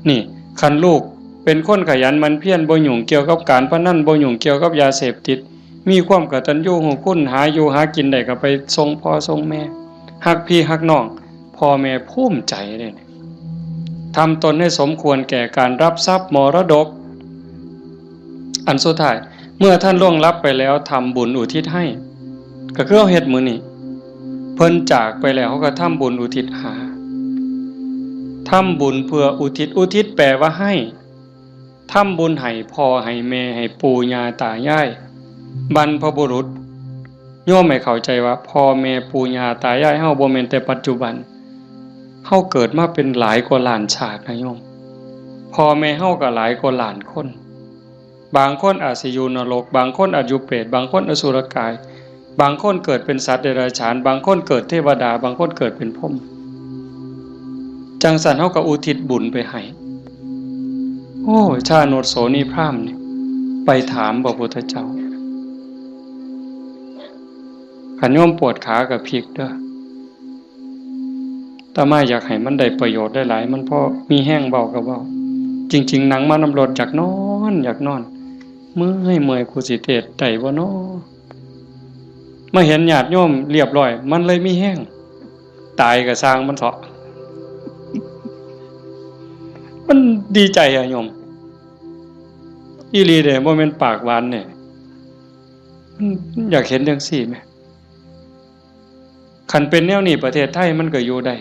นี่ คันลูกเป็นคนขยันหมั่นเพียร บ่ยุ่งเกี่ยวกับการพนัน บ่ยุ่งเกี่ยวกับยาเสพติด มีความกตัญญูรู้คุณ หาอยู่หากินได้ก็ไปส่งพ่อส่งแม่ ฮักพี่ฮักน้อง พ่อแม่ภูมิใจเด้ ทำตนให้สมควรแก่การรับทรัพย์มรดก อันสุดท้าย เมื่อท่านล่วงลับไปแล้ว ทำบุญอุทิศให้ ก็คือเฮาเฮ็ดมื้อนี้ เพิ่นจากไปแล้ว เฮาก็ทำบุญอุทิศหา ทำบุญเพื่ออุทิศ อุทิศแปลว่าให้ ทำบุญให้พ่อให้แม่ ให้ปู่ย่าตายาย บรรพบุรุษ โยมให้เข้าใจว่าพ่อแม่ปู่ย่าตายายเฮาบ่แม่นแต่ปัจจุบัน เฮาเกิดมาเป็นหลายกว่าล้านชาตินะโยม พ่อแม่เฮาก็หลายกว่าล้านคน บางคนอาจสิอยู่นรก บางคนอาจอยู่เปรต บางคนอสุรกาย บางคนเกิดเป็นสัตว์เดรัจฉาน บางคนเกิดเทวดา บางคนเกิดเป็นพรหม จั่งซั้นเฮาก็อุทิศบุญไปให้ โอ้ย ชาโนชโสนีพราหมณ์นี่ ไปถามพระพุทธเจ้า คันโยมปวดขาก็พลิกเด้อ อาตมาอยากให้มันได้ประโยชน์หลายๆ มันพอมีแฮงเว้าก็เว้า จริงๆ นั่งมานำรถอยากนอน อยากนอน เมื่อย เมื่อย กูสิเทศน์ได้บ่น้อ มาเห็นญาติโยมเรียบร้อย มันเลยมีแฮง ตายก็ซ่างมันเถาะ มันดีใจอะโยม อีหลีเด้ บ่แม่นปากหวานเด้ มันอยากเห็นจั่งซี้แหม คันเป็นแนวนี้ประเทศไทยมันก็อยู่ได้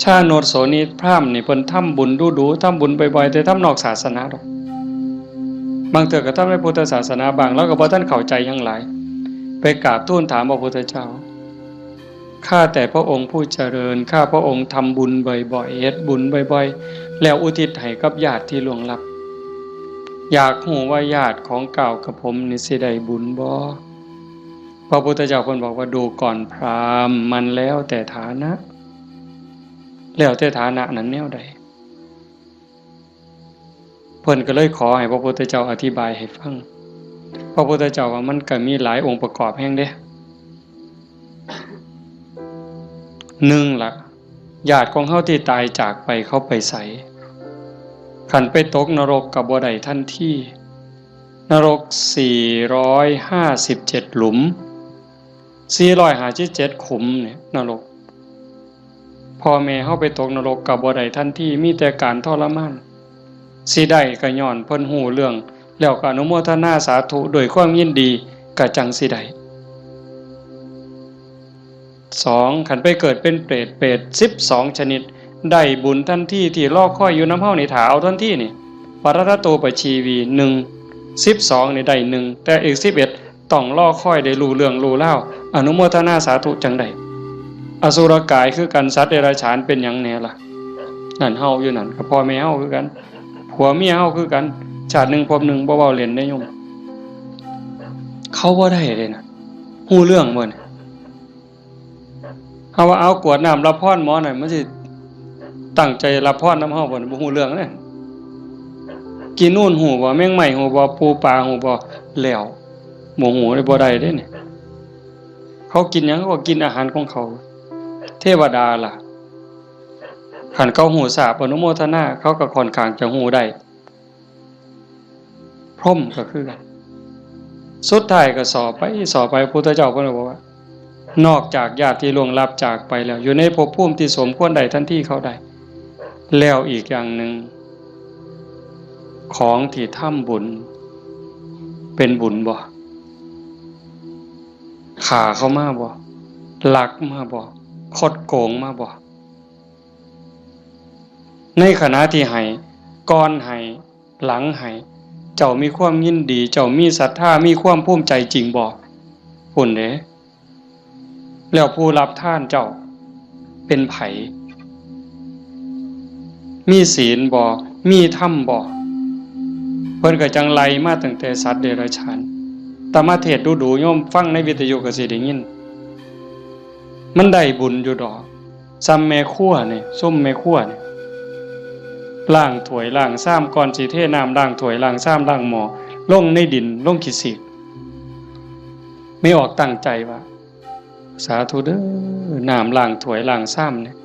ชาโนชโสนีพราหมณ์นี่เพิ่นทำบุญดู๋ๆ ทำบุญบ่อยๆ แต่ทำนอกศาสนาดอก บางเทื่อก็ทำในพุทธศาสนาบ้าง ลาวก็บ่ทันเข้าใจหยังหลาย ไปกราบทูลถามพระพุทธเจ้า ข้าแต่พระองค์ผู้เจริญ ข้าพระองค์ทำบุญบ่อยๆ เฮ็ดบุญบ่อยๆ แล้วอุทิศให้กับญาติที่ล่วงลับ อยากฮู้ว่าญาติของก้าวกับผมนี่สิได้บุญบ่ พระพุทธเจ้าเพิ่นบอกว่า ดูก่อนพราหมณ์ มันแล้วแต่ฐานะ แล้วแต่ฐานะนั้นแนวใด เพิ่นก็เลยขอให้พระพุทธเจ้าอธิบายให้ฟัง พระพุทธเจ้าว่ามันก็มีหลายองค์ประกอบแฮงเด้ หนึ่งละ ญาติของเฮาที่ตายจากไปเขาไปไส คันไปตกนรกก็บ่ได้ทันที นรกสี่ร้อยห้าสิบเจ็ดหลุม สี่ร้อยห้าสิบเจ็ดขุมเนี่ยนรก พ่อแม่เฮาไปตกนรกก็บ่ได้ทันที มีแต่การทรมาน สิได้ก็ย้อนเพิ่นฮู้เรื่อง แล้วก็อนุโมทนาสาธุด้วยความยินดี ก็จั่งสิได้ สอง คันไปเกิดเป็นเปรต เปรตสิบสองชนิด ได้บุญทันที ที่รอคอยอยู่นำเฮานี่ ถ้าเอาทันทีนี่ ปรัตตโตปชีวี หนึ่ง สิบสองนี่ได้หนึ่ง แต่อีกสิบเอ็ด ต้องรอคอยได้รู้เรื่องรู้ราว อนุโมทนาสาธุจั่งได้ อสุรกายคือกัน สัตว์เดรัจฉานเป็นหยังแหน่ล่ะ นั่นเฮาอยู่นั่น ก็พ่อแม่เฮาคือกัน ผัวเมียเฮาคือกัน ชาติหนึ่งภพหนึ่ง บ่เว้าเล่นเด้โยม เขาบ่ได้เลยนะ ฮู้เรื่องบ่เนี่ย เฮาว่าเอากรวดน้ำรับพรหมอหน่อย มันสิตั้งใจรับพรนำเฮาบ่เนี่ย บ่ฮู้เรื่องเด้ กินนู่นฮู้บ่ แมงไม้ฮู้บ่ ปูปลาฮู้บ่ แล้ว บ่ฮู้เลย บ่ได้เด้เนี่ย เขากินหยัง เขาก็กินอาหารของเขา เทวดาล่ะ คันเขาฮู้ทราบอนุโมทนา เขาก็ค่อนข้างจะฮู้ได้ พรหมก็คือกัน สุดท้ายก็สอบไป สอบไป พุทธเจ้าเพิ่นก็บอกว่า นอกจากญาติที่ล่วงลับจากไปแล้ว อยู่ในภพภูมิที่สมควรได้ทันทีเขาได้ แล้วอีกอย่างหนึ่ง ของที่ทำบุญ เป็นบุญบ่ ฆ่าเขามาบ่ ลักมาบ่ คดโกงมาบ่ ในขณะที่ให้ ก่อนให้ หลังให้ เจ้ามีความยินดี เจ้ามีศรัทธา มีความภูมิใจจริงบ่ พุ้นเด้ แล้วผู้รับทานเจ้า เป็นไผ มีศีลบ่ มีธรรมบ่ เพิ่นก็จั่งไล่มาตั้งแต่สัตว์เดรัจฉาน อาตมาเทศน์ดู๋ๆ โยมฟังในวิทยุก็สิได้ยิน มันได้บุญอยู่ดอก ซ่ำแม่ครัวนี่ ซุมแม่ครัวนี่ ล้างถ้วยล้างชาม ก่อนสิเทน้ำล้างถ้วยล้างชามล้างหม้อ ลงในดิน ลงขี้สีก แม่ออกตั้งใจว่า สาธุเด้อ น้ำล้างถ้วยล้างชามเนี่ย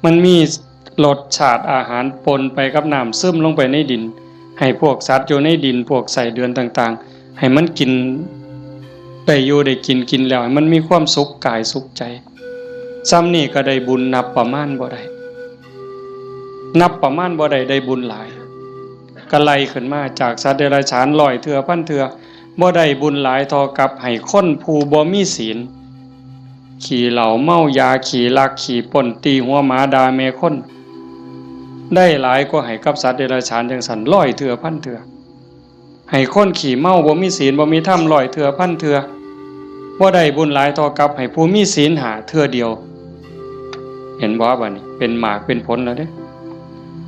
มันมีรสชาติอาหารปนไปกับน้ำ ซึมลงไปในดิน ให้พวกสัตว์อยู่ในดิน พวกไส้เดือนต่างๆ ให้มันกิน ได้อยู่ได้กิน กินแล้วให้มันมีความสุขกายสุขใจ ซ่ำนี่ก็ได้บุญนับประมาณบ่ได้ นับประมาณบ่ได้ ได้บุญหลาย ก็ไล่ขึ้นมาจากสัตว์เดรัจฉานร้อยเทื่อพันเทื่อ บ่ได้บุญหลายเท่ากับให้คนผู้บ่มีศีล ขี้เหล้าเมายา ขี้ลักขี้ปล้น ตีหัวหมาด่าแม่คน ได้หลายกว่าให้กับสัตว์เดรัจฉานจั่งซั้นร้อยเทื่อพันเทื่อ ให้คนขี้เมาบ่มีศีลบ่มีธรรมร้อยเทื่อพันเทื่อ บ่ได้บุญหลายเท่ากับให้ผู้มีศีลห้าเทื่อเดียว เห็นบ่ บัดนี้เป็นหมากเป็นผลแล้วเด้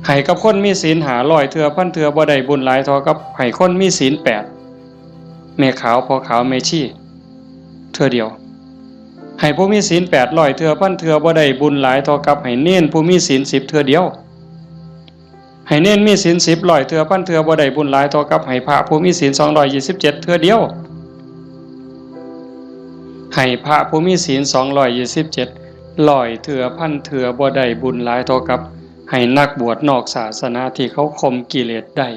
ให้กับคนมีศีลห้าร้อยเทื่อพันเทื่อ บ่ได้บุญหลายเท่ากับให้คนมีศีลแปด แม่ขาวพ่อขาวแม่ชีเทื่อเดียว ให้ผู้มีศีลแปดร้อยเทื่อพันเทื่อบ่ได้บุญหลายเท่ากับให้เณรผู้มีศีลสิบเทื่อเดียว ให้เณรมีศีลสิบร้อยเทื่อพันเทื่อบ่ได้บุญหลายเท่ากับให้พระผู้มีศีลสองร้อยยี่สิบเจ็ดเทื่อเดียว ให้พระผู้มีศีลสองร้อยยี่สิบเจ็ดร้อยเทื่อพันเทื่อบ่ได้บุญหลายเท่ากับให้นักบวชนอกศาสนาที่เขาข่มกิเลสได้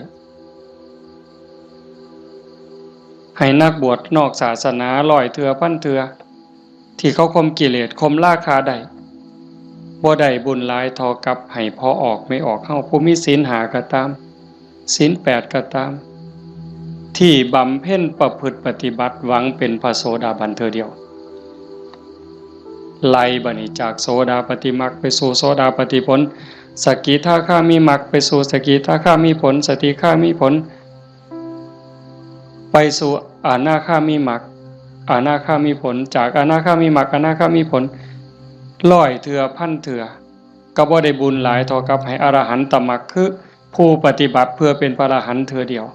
ให้นักบวชนอกศาสนาร้อยเทื่อพันเทื่อที่เขาข่มกิเลสข่มราคะได้ บ่ได้บุญหลายเท่ากับให้พ่อออกแม่ออกเฮาผู้มีศีลห้าก็ตาม ศีลแปดก็ตาม ที่บำเพ็ญประพฤติปฏิบัติหวังเป็นพระโสดาบันเทื่อเดียว ไล่บัดนี้จากโสดาปัตติมรรคไปสู่โสดาปัตติผล สกิทาคามิมรรคไปสู่สกิทาคามิผล สกิทาคามิผล ไปสู่อนาคามิมรรค อนาคามิผล จากอนาคามิมรรค อนาคามิผล ร้อยเทื่อพันเทื่อ ก็บ่ได้บุญหลายเท่ากับให้อรหันตมรรค คือผู้ปฏิบัติเพื่อเป็นพระอรหันต์เทื่อเดียว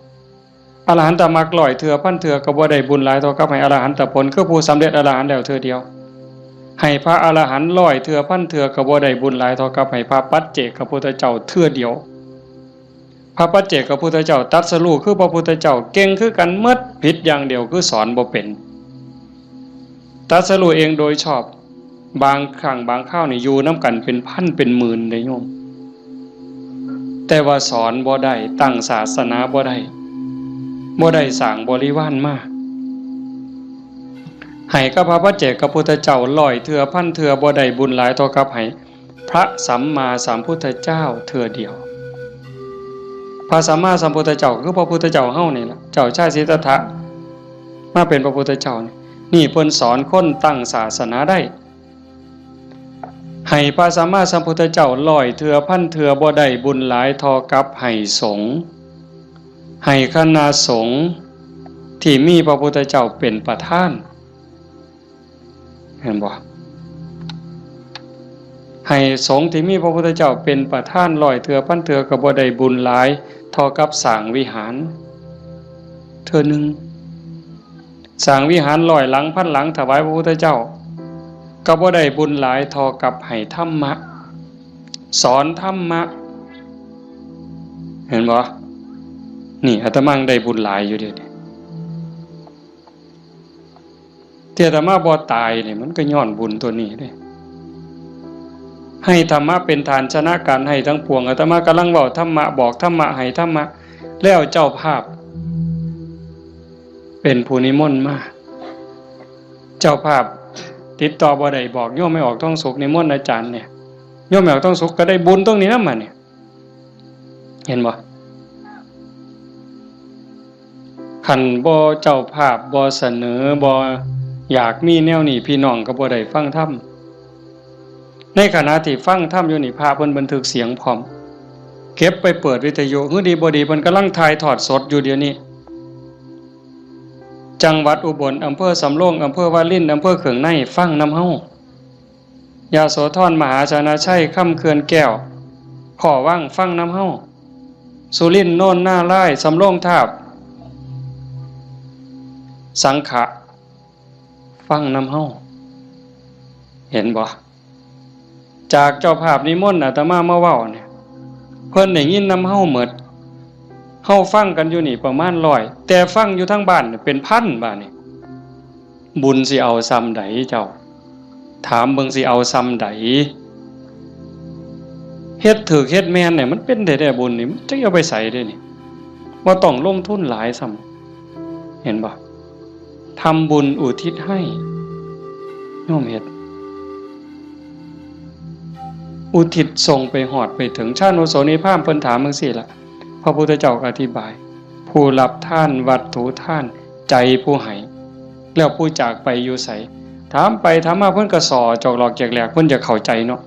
อรหันตมรรคร้อยเทื่อพันเทื่อก็บ่ได้บุญหลายเท่ากับให้อรหันตผล คือผู้สำเร็จอรหันต์แล้วเทื่อเดียว ให้พระอรหันต์ร้อยเทื่อพันเทื่อก็บ่ได้บุญหลายเท่ากับให้พระปัจเจกพุทธเจ้าเทื่อเดียว พระปัจเจกพุทธเจ้าตรัสรู้คือพระพุทธเจ้าเก่งคือกันหมด ผิดอย่างเดียวคือสอนบ่เป็น ตรัสรู้เองโดยชอบ บางครั้งบางคราวนี่อยู่นำกันเป็นพันเป็นหมื่นเด้โยม แต่ว่าสอนบ่ได้ ตั้งศาสนาบ่ได้ บ่ได้สร้างบริวารมา ให้กับพระปัจเจกพุทธเจ้าร้อยเทื่อพันเทื่อบ่ได้บุญหลายเท่ากับให้พระสัมมาสัมพุทธเจ้าเทื่อเดียว พระสัมมาสัมพุทธเจ้าคือพระพุทธเจ้าเฮานี่ล่ะ เจ้าชายสิทธัตถะ มาเป็นพระพุทธเจ้านี่ นี่เพิ่นสอนคนตั้งศาสนาได้ ให้พระสัมมาสัมพุทธเจ้าร้อยเทื่อพันเทื่อบ่ได้บุญหลายเท่ากับให้สงฆ์ ให้คณะสงฆ์ที่มีพระพุทธเจ้าเป็นประธาน เห็นบ่ ให้สงฆ์ที่มีพระพุทธเจ้าเป็นประธานร้อยเทื่อพันเทื่อก็บ่ได้บุญหลายเท่ากับสร้างวิหาร เทื่อหนึ่ง สร้างวิหารร้อยหลังพันหลังถวายพระพุทธเจ้า ก็บ่ได้บุญหลายเท่ากับให้ธรรมะ สอนธรรมะ เห็นบ่ นี่อาตมาได้บุญหลายอยู่เด้ ที่อาตมาบ่ตายนี่มันก็ย้อนบุญตัวนี้เด้ ให้ธรรมะเป็นฐานชนะการให้ทั้งปวง อาตมากำลังเว้าธรรมะ บอกธรรมะ ให้ธรรมะ แล้วเจ้าภาพ เป็นผู้นิมนต์มา เจ้าภาพติดต่อบ่ได้ บอกโยมแม่ออกทองสุขนิมนต์อาจารย์เนี่ย โยมแม่ออกทองสุขก็ได้บุญตรงนี้นำมาเนี่ย เห็นบ่ คันบ่เจ้าภาพบ่เสนอ บ่อยากมีแนวนี้ พี่น้องก็บ่ได้ฟังธรรม ในขณะที่ฟังธรรมอยู่นี่ พระเพิ่นบันทึกเสียงพร้อม เก็บไปเปิดวิทยุ หื้อดีบ่ดีเพิ่นกำลังถ่ายทอดสดอยู่เดี๋ยวนี้ จังหวัดอุบล อำเภอสำโรง อำเภอวาริน อำเภอเขืองใน ฟังนำเฮา ยโสธร มหาชนะชัย คำเขื่อนแก้ว ขอวัง ฟังนำเฮา สุรินทร์ โนนนารายณ์ สำโรงทาบ สังขะ ฟังนำเฮา เห็นบ่ จากเจ้าภาพนิมนต์อาตมามาเว้าเนี่ย เพิ่นได้ยินนำเฮาหมด เฮาฟังกันอยู่นี่ประมาณร้อย แต่ฟังอยู่ทางบ้านเนี่ยเป็นพันบาดนี่ บุญสิเอาส่ำใดเจ้า ถามเบิ่งสิเอาส่ำใด เฮ็ดถูกเฮ็ดแม่นเนี่ยมันเป็นได้แต่บุญนี่ มันจะเอาไปใส่ได้นี่ บ่ต้องลงทุนหลายซ้ำ เห็นบ่ ทำบุญอุทิศให้ โยมเฮ็ด อุทิศส่งไปฮอดไปถึง ชานุโสนีพราหมณ์เพิ่นถามจั่งซี้ล่ะ พระพุทธเจ้าก็อธิบาย ผู้รับทานวัตถุทาน ใจผู้ให้ แล้วผู้จากไปอยู่ไส ถามไปถามมาเพิ่นก็ส่อจอกหลอกแจกแหลก เพิ่นจะเข้าใจเนาะ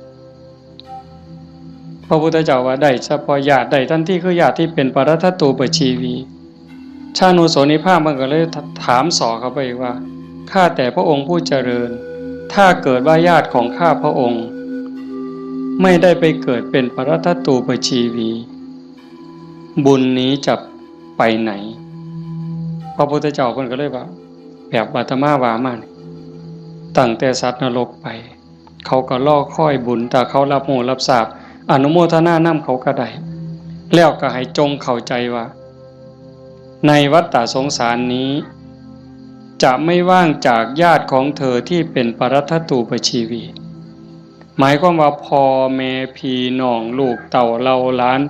พระพุทธเจ้าว่าได้เฉพาะญาติ ได้ทันทีคือญาติที่เป็นปรัตถตูปชีวี ชานุโสนีพราหมณ์มันก็เลยถามส่อเข้าไปอีกว่า ข้าแต่พระองค์ผู้เจริญ ถ้าเกิดว่าญาติของข้าพระองค์ ไม่ได้ไปเกิดเป็นปรัตถตูปชีวี บุญนี้จะไปไหน พระพุทธเจ้าเพิ่นก็เลยว่า แบบอาตมาว่ามานี่ ตั้งแต่สัตว์นรกไป เขาก็รอคอยบุญ ถ้าเขารับรู้รับทราบ อนุโมทนานำเขาก็ได้ แล้วก็ให้จงเข้าใจว่า ในวัฏฏะสงสารนี้ จะไม่ว่างจากญาติของเธอที่เป็นปรัตถตูปชีวี หมายความว่าพ่อแม่พี่น้องลูกเต้าเหล่าหลาน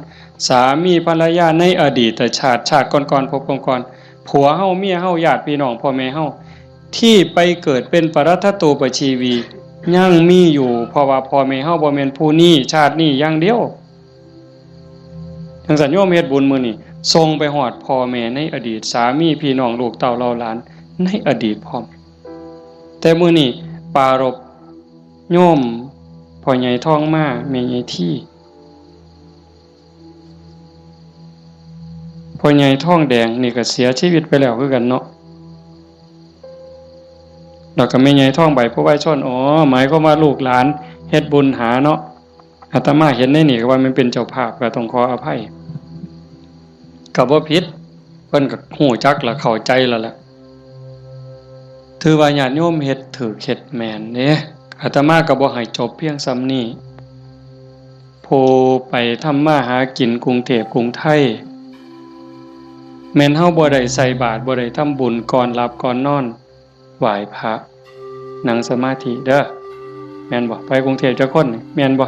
สามีภรรยาในอดีตชาติ ชาติก่อนๆ ภพก่อนๆ ผัวเฮา เมียเฮา ญาติพี่น้อง พ่อแม่เฮา ที่ไปเกิดเป็นปรัตถตูปชีวี ยังมีอยู่ เพราะว่าพ่อแม่เฮาบ่แม่นผู้นี้ชาตินี้อย่างเดียว จังซั่นโยมเฮ็ดบุญมื้อนี้ ส่งไปฮอดพ่อแม่ในอดีต สามีพี่น้องลูกเต้าเหล่าหลานในอดีตพร้อม แต่มื้อนี้ปรารภโยมพ่อใหญ่ทองมา แม่ใหญ่ที พ่อใหญ่ทองแดงนี่ก็เสียชีวิตไปแล้วคือกันเนาะ แล้วก็แม่ใหญ่ทองใบ ผู้วายชน อ๋อ หมายความว่าลูกหลานเฮ็ดบุญหาเนาะ อาตมาเห็นในนี่ก็ว่ามันเป็นเจ้าภาพ ก็ต้องขออภัย ก็บ่ผิด เพิ่นก็ฮู้จักและเข้าใจแล้วล่ะ ถือว่าญาติโยมเฮ็ดถูกเฮ็ดแม่นเด้ อาตมาก็บ่ให้จบเพียงส่ำนี้ ผู้ไปทำมาหากินกรุงเทพกรุงไทย แม่นเฮาบ่ได้ใส่บาตร บ่ได้ทำบุญ ก่อนหลับก่อนนอน ไหว้พระ นั่งสมาธิเด้อ แม่นบ่ ไปกรุงเทพจักคนนี่ แม่นบ่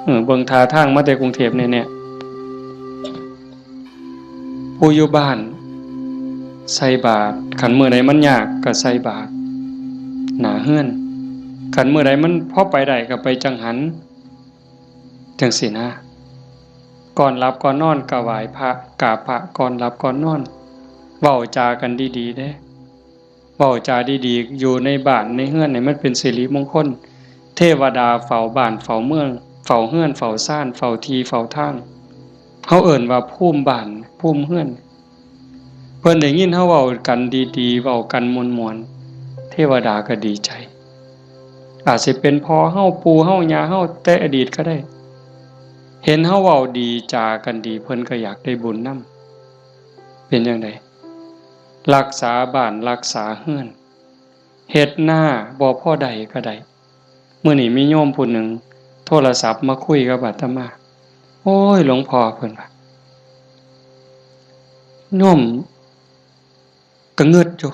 เออ เบิ่งท่าทางมาแต่กรุงเทพแน่ๆ ผู้อยู่บ้านใส่บาตร คันมื้อใดมันยากก็ใส่บาตรหน้าเฮือน คันมื้อใดมันพอไปได้ก็ไปจังหัน จังซี้นะ ก่อนหลับก่อนนอนก็ไหว้พระ กราบพระ ก่อนหลับก่อนนอน เว้าจากันดีๆ เด้ เว้าจาดีๆ อยู่ในบ้านในเฮือนนี่มันเป็นสิริมงคล เทวดาเฝ้าบ้านเฝ้าเมือง เฝ้าเฮือนเฝ้าซาน เฝ้าที่เฝ้าทาง เฮาเอิ้นว่าภูมิบ้าน ภูมิเฮือน เพิ่นได้ยินเฮาเว้ากันดีๆ เว้ากันม่วนๆ เทวดาก็ดีใจ อาจสิเป็นพ่อเฮา ปู่เฮา ย่าเฮา แต่อดีตก็ได้ เห็นเฮาเว้าดีจากันดี เพิ่นก็อยากได้บุญนำ เป็นจั่งใด รักษาบ้านรักษาเฮือน เฮ็ดนาบ่พอได้ก็ได้ มื้อนี้มีโยมผู้หนึ่งโทรศัพท์มาคุยกับอาตมา โอ้ย หลวงพ่อ เพิ่นว่า โยมก็งึดอยู่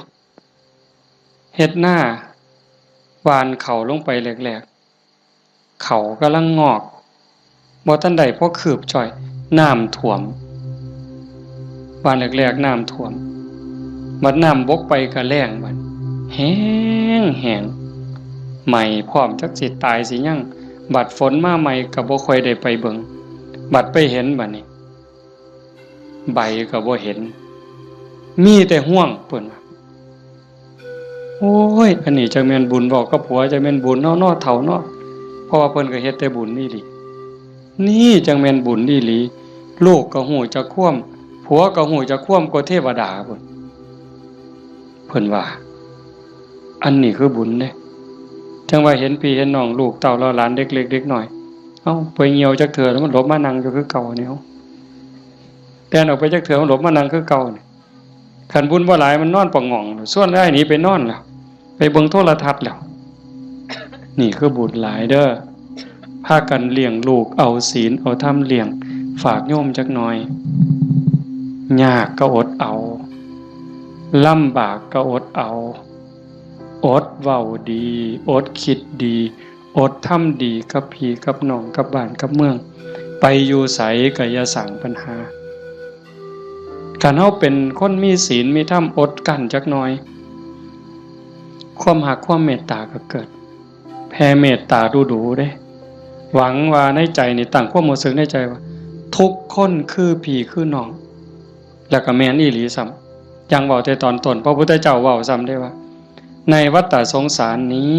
เฮ็ดนา หว่านเข้าลงไปแรกๆ เข้ากำลังงอก บ่ทันได้พอคืบจ้อย น้ำท่วม หว่านแรกๆ น้ำท่วม บัดน้ำบกไปก็แล้งบัด แห้งแห้ง ไหม้พร้อม จักสิตายสิหยัง บัดฝนมาใหม่ก็บ่ค่อยได้ไปเบิ่ง บัดไปเห็นบัดนี้ ใบก็บ่เห็น มีแต่ฮวง เพิ่นว่า โอ้ย อันนี้จักแม่นบุญ เว้ากับผัวจักแม่นบุญเนาะ เนาะ เฒ่าเนาะ เพราะว่าเพิ่นก็เฮ็ดแต่บุญอีหลี นี่จักแม่นบุญอีหลี ลูกก็ฮู้จักความ ผัวก็ฮู้จักความกว่าเทวดาพุ้น เพิ่นว่า อันนี้คือบุญเด้ จั่งว่าเห็นพี่เห็นน้อง ลูกเต้าเหล่าหลาน เด็กเล็กเด็กน้อย เอ้า ไปเหี่ยวจักเทื่อแล้วมันหลบมานั่งอยู่คือเก่านี่ เอ้า แล่นออกไปจักเทื่อมันหลบมานั่งคือเก่านี่ คันบุญบ่หลายมันนอนปะหง่อง ชวนอ้ายหนีไปนอนแล้ว ไปเบิ่งโทรทัศน์แล้ว นี่คือบุญหลายเด้อ พากันเลี้ยงลูก เอาศีลเอาธรรมเลี้ยง ฝากโยมจักหน่อย ยากก็อดเอา ลำบากก็อดเอา อดเว้าดี อดคิดดี อดทำดีกับพี่กับน้อง กับบ้านกับเมือง ไปอยู่ไสก็อย่าสร้างปัญหา คันเฮาเป็นคนมีศีลมีธรรม อดกลั้นจักหน่อย ความฮักความเมตตาก็เกิด แผ่เมตตาดูๆ เด้ หวังว่าในใจนี่ตั้งความรู้สึกในใจว่า ทุกคนคือพี่คือน้อง แล้วก็แม่นอีหลีซ้ำ อย่างเว้าแต่ตอนต้น พระพุทธเจ้าเว้าซ้ำเด้ว่า ในวัฏฏะสงสารนี้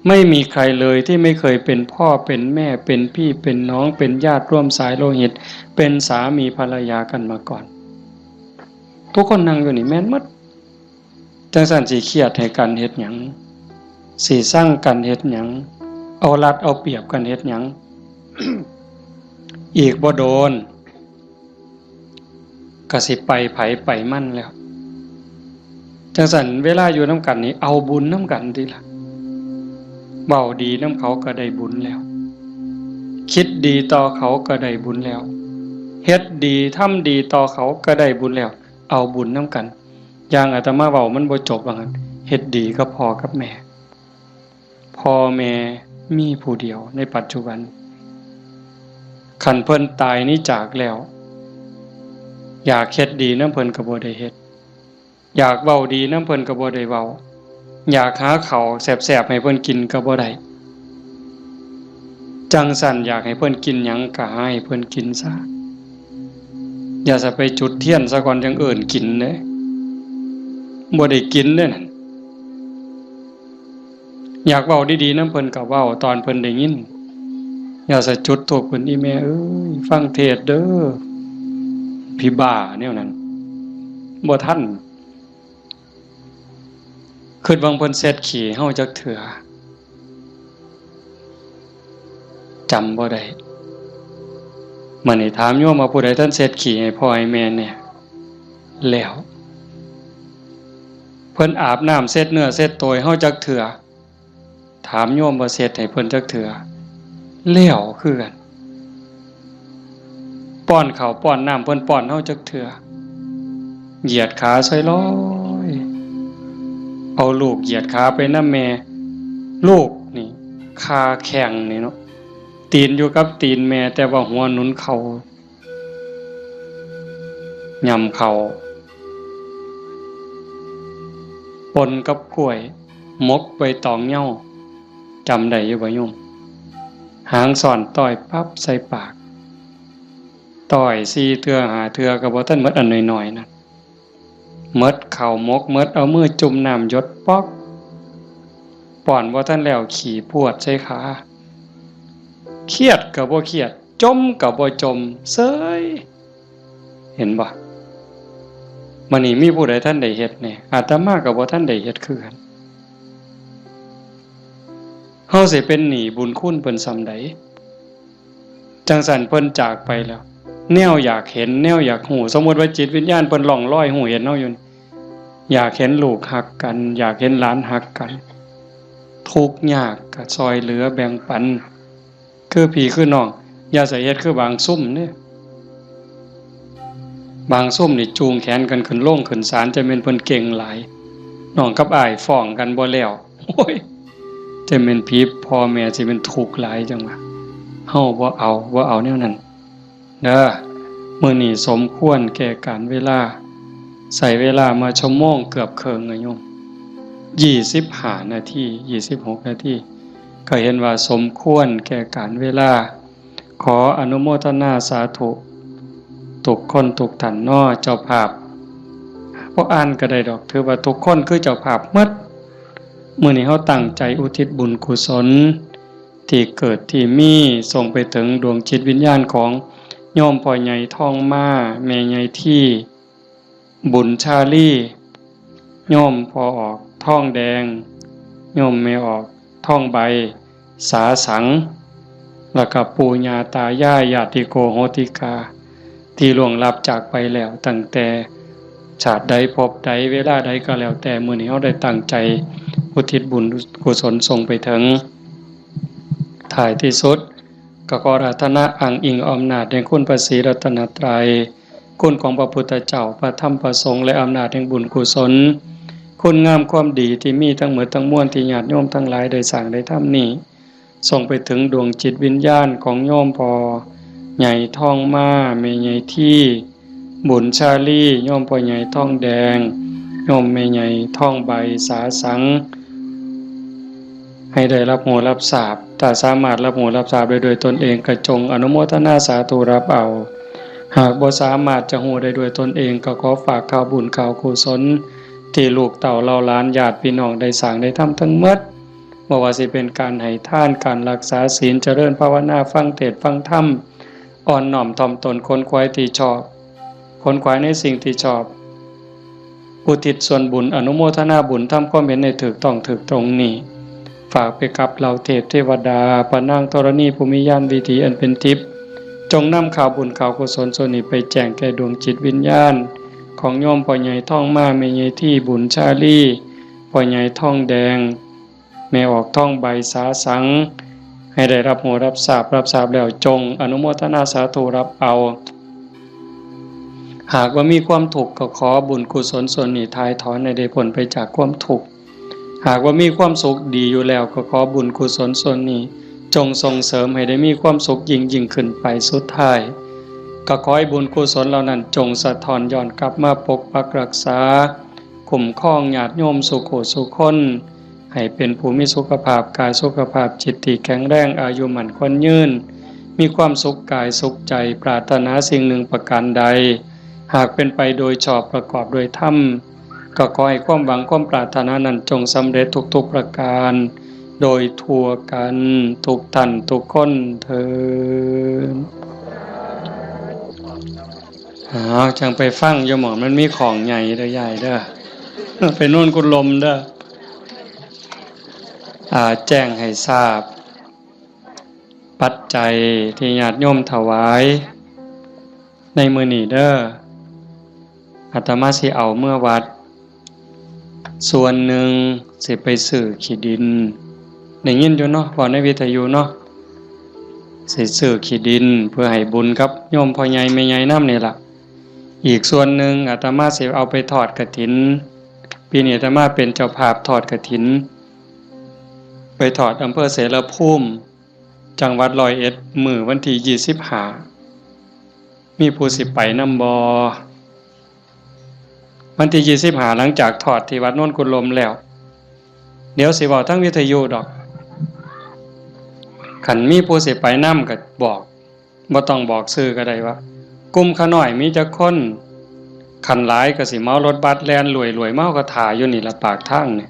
ไม่มีใครเลยที่ไม่เคยเป็นพ่อเป็นแม่ เป็นพี่เป็นน้อง เป็นญาติร่วมสายโลหิต เป็นสามีภรรยากันมาก่อน ทุกคนนั่งอยู่นี่แม่นหมด จั่งซั้นสิเครียดให้กันเฮ็ดหยัง สิซังกันเฮ็ดหยัง เอารัดเอาเปรียบกันเฮ็ดหยัง อีกบ่โดน ก็สิไปไผไปมันแล้ว จั่งซั้นเวลาอยู่นำกันนี่เอาบุญนำกันติล่ะ เว้าดีนำเขาก็ได้บุญแล้ว คิดดีต่อเขาก็ได้บุญแล้ว เฮ็ดดีทำดีต่อเขาก็ได้บุญแล้ว เอาบุญนำกัน อย่างอาตมาเว้ามันบ่จบว่างั้น เฮ็ดดีกับพ่อกับแม่ พ่อแม่มีผู้เดียวในปัจจุบัน คันเพิ่นตายหนีจากแล้ว อยากเฮ็ดดีนำเพิ่นก็บ่ได้เฮ็ด อยากเว้าดีนำเพิ่นก็บ่ได้เว้า อยากหาข้าวแซ่บๆให้เพิ่นกินก็บ่ได้ จั่งซั้นอยากให้เพิ่นกินหยังก็หาให้เพิ่นกินซะ อย่าซะไปจุดเทียนซะก่อนจั่งเอิ้นกินเด้ บ่ได้กินเด้นั่น อยากเว้าดีๆนำเพิ่นก็เว้าตอนเพิ่นได้ยิน อย่าซะจุดธูปขึ้น อีแม่เอ้ย ฟังเทศน์เด้อ ผีบ้าแนวนั้น บ่ทัน คิดว่าเพิ่นเช็ดขี้เฮาจักเทื่อ จำบ่ได้ มื้อนี้ถามโยมว่าผู้ใดทันเช็ดขี้ให้พ่อให้แม่แน่ แล้ว เพิ่นอาบน้ำเช็ดเนื้อเช็ดตัวให้เฮาจักเทื่อ ถามโยมว่าเช็ดให้เพิ่นจักเทื่อ แล้วคือกัน ป้อนข้าวป้อนน้ำเพิ่นป้อนเฮาจักเทื่อ เหยียดขาซอยลอย เอาลูกเหยียดขาไปนำแม่ ลูกนี่ คาแข้งนี่เนาะ ตีนอยู่กับตีนแม่ แต่ว่าหัวหนุนเข่า ย่ำเข่า ปนกับกล้วย หมกใบตองเหย้า จำได้อยู่บ่โยม หางซ่อนต้อยปั๊บใส่ปาก ต้อยสี่เทื่อห้าเทื่อก็บ่ทันหมดอันน้อยๆนั่น หมดข้าวหมก หมดเอามือจุ่มน้ำหยดป๊อก ป้อนบ่ทันแล้วขี้พรวดใส่ขา เครียดก็บ่เครียด จ่มก็บ่จ่ม เซย เห็นบ่ มื้อนี้มีผู้ใดทันได้เฮ็ดแน่ อาตมาก็บ่ทันได้เฮ็ดคือกัน เฮาสิเป็นหนี้บุญคุณเพิ่นส่ำใด จั่งซั้นเพิ่นจากไปแล้ว แนวอยากเห็น แนวอยากฮู้ สมมุติว่าจิตวิญญาณเพิ่นล่องลอยฮู้เห็นเฮาอยู่นี่ อยากเห็นลูกฮักกัน อยากเห็นหลานฮักกัน ทุกข์ยากก็ซ่อยเหลือแบ่งปัน คือพี่คือน้อง อย่าใส่เฮ็ดคือบางซุมเด้ บางซุมนี่จูงแขนกันขึ้นโรงขึ้นศาล จะแม่นเพิ่นเก่งหลาย น้องกับอ้ายฟ้องกันบ่แล้ว โอ้ย จะแม่นผีพ่อแม่สิแม่นทุกข์หลายจั่งว่า เฮาบ่เอา บ่เอาแนวนั้น เด้อ มื้อนี้สมควรแก่กาลเวลา ใช้เวลามาชั่วโมงเกือบเคิ่งอะโยม ยี่สิบห้านาที ยี่สิบหกนาที ก็เห็นว่าสมควรแก่กาลเวลา ขออนุโมทนาสาธุ ทุกคนทุกท่านเนาะ เจ้าภาพ บ่อ่านก็ได้ดอก ถือว่าทุกคนคือเจ้าภาพหมด มื้อนี้เฮาตั้งใจอุทิศบุญกุศล ที่เกิดที่มี ส่งไปถึงดวงจิตวิญญาณของโยมพ่อใหญ่ทองมา แม่ใหญ่ที่ บุญชาลี โยมพ่อออกทองแดง โยมแม่ออกทองใบ สาสัง แล้วก็ปู่ย่าตายาย ญาติโกโหติกา ที่ล่วงลับจากไปแล้วตั้งแต่ชาติใดภพใดเวลาใดก็แล้วแต่ มื้อนี้เฮาได้ตั้งใจอุทิศบุญกุศลส่งไปถึง ท้ายที่สุด ก็ขออาราธนาอ้างอิงอำนาจแห่งคุณพระศรีรัตนตรัย คุณของพระพุทธเจ้า พระธรรม พระสงฆ์ และอำนาจแห่งบุญกุศล คุณงามความดีที่มีทั้งหมดทั้งมวลที่ญาติโยมทั้งหลายได้สร้างได้ทำนี้ ส่งไปถึงดวงจิตวิญญาณของโยมพ่อใหญ่ทองมา แม่ใหญ่ที่ บุญชาลี โยมพ่อใหญ่ทองแดง โยมแม่ใหญ่ทองใบ สาสัง ให้ได้รับรู้รับทราบ ถ้าสามารถรับรู้รับทราบได้ด้วยตนเองก็จงอนุโมทนาสาธุรับเอา หากบ่สามารถจะรู้ได้ด้วยตนเองก็ขอฝากข่าวบุญข่าวกุศล ที่ลูกเต้าเหล่าหลานญาติพี่น้องได้สร้างได้ทำทั้งหมด บ่ว่าสิเป็นการให้ทาน การรักษาศีล เจริญภาวนา ฟังเทศน์ฟังธรรม อ่อนน้อมถ่อมตน ขนขวายที่ชอบ ขนขวายในสิ่งที่ชอบ อุทิศส่วนบุญ อนุโมทนาบุญ ทำความเห็นให้ถูกต้องถูกตรงนี้ ฝากไปกับเหล่าเทพเทวดา พระนางธรณีผู้มีญาณวิถีอันเป็นทิพย์ จงนำข่าวบุญข่าวกุศลส่วนนี้ไปแจ้งแก่ดวงจิตวิญญาณ ของโยมพ่อใหญ่ทองมา แม่ใหญ่ที่บุญชาลี พ่อใหญ่ทองแดง แม่ออกทองใบสาสัง ให้ได้รับรู้รับทราบ รับทราบแล้วจงอนุโมทนาสาธุรับเอา หากว่ามีความทุกข์ก็ขอบุญกุศลส่วนนี้ถ่ายถอนให้ได้พ้นไปจากความทุกข์ หากว่ามีความสุขดีอยู่แล้วก็ขอบุญกุศลส่วนนี้ จงส่งเสริมให้ได้มีความสุขยิ่งยิ่งขึ้นไป สุดท้าย ก็ขอให้บุญกุศลเหล่านั้นจงสะท้อนย้อนกลับมาปกปักรักษา คุ้มครองญาติโยมสู่ผู้สู่คน ให้เป็นผู้มีสุขภาพกายสุขภาพจิตที่แข็งแรง อายุมั่นขวัญยืน มีความสุขกายสุขใจ ปรารถนาสิ่งหนึ่งประการใด หากเป็นไปโดยชอบประกอบโดยธรรม ก็ขอให้ความหวังความปรารถนานั้นจงสำเร็จทุกๆประการ โดยทั่วกันทุกท่านทุกคนเทอญ อ้าว จั่งไปฟังอยู่หม่องมันมีของใหญ่เด้อยายเด้อ ไปโน่นกุลมเด้อ อ่า แจ้งให้ทราบ ปัจจัยที่ญาติโยมถวายในมื้อนี้เด้อ อาตมาสิเอาเมือวัด ส่วนหนึ่งสิไปซื้อขี้ดิน ได้ยินอยู่เนาะ เว้าในวิทยุเนาะ สิซื้อขี้ดินเพื่อให้บุญกับโยมพ่อใหญ่แม่ใหญ่นำนี่ล่ะ อีกส่วนหนึ่งอาตมาสิเอาไปทอดกฐิน ปีนี้อาตมาเป็นเจ้าภาพทอดกฐิน ไปทอดอำเภอเสรภูมิ จังหวัดร้อยเอ็ด มื้อวันที่ยี่สิบห้า มีผู้สิไปนำบ่ วันที่ยี่สิบห้า หลังจากทอดที่วัดโนนกุลมแล้ว เดี๋ยวสิเว้าทางวิทยุดอก คันมีผู้สิไปนำก็บอก บ่ต้องบอกชื่อก็ได้ว่า กลุ่มข้าน้อยมีจักคน คันหลายก็สิเหมารถบัสแล่นลวยๆ มา เฮาก็ถ่าอยู่นี่ล่ะปากทางนี่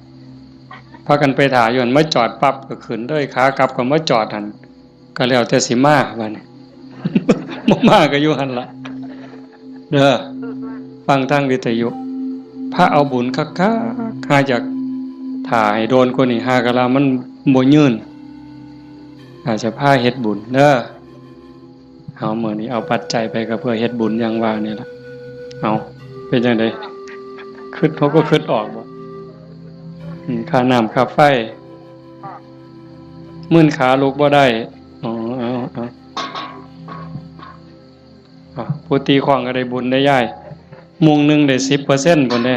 พากันไปถ่าอยู่หั่น มาจอดปั๊บก็ขึ้นเลย ขากลับก็มาจอดหั่น ก็แล้วแต่สิมาบัดนี้ บ่มาก็อยู่หั่นล่ะ เด้อ ฟังทางวิทยุ พาเอาบุญคักๆ หาอยากถ่าให้โดนกว่านี้ หากะลามันบ่ยืน อาจจะพาเฮ็ดบุญเด้อ เอามื้อนี้เอาปัจจัยไปก็เพื่อเฮ็ดบุญอย่างว่านี่ล่ะ เอา เป็นจั่งใด คิด เขาก็คิดออกบ่ อืม ค่าน้ำค่าไฟ มื่นขาลุกบ่ได้ อ๋อ เอา เอา อ่ะ ผู้ตีค้องก็ได้บุญได้ยาย มุ้งหนึ่งได้สิบเปอร์เซ็นต์ พุ้นเด้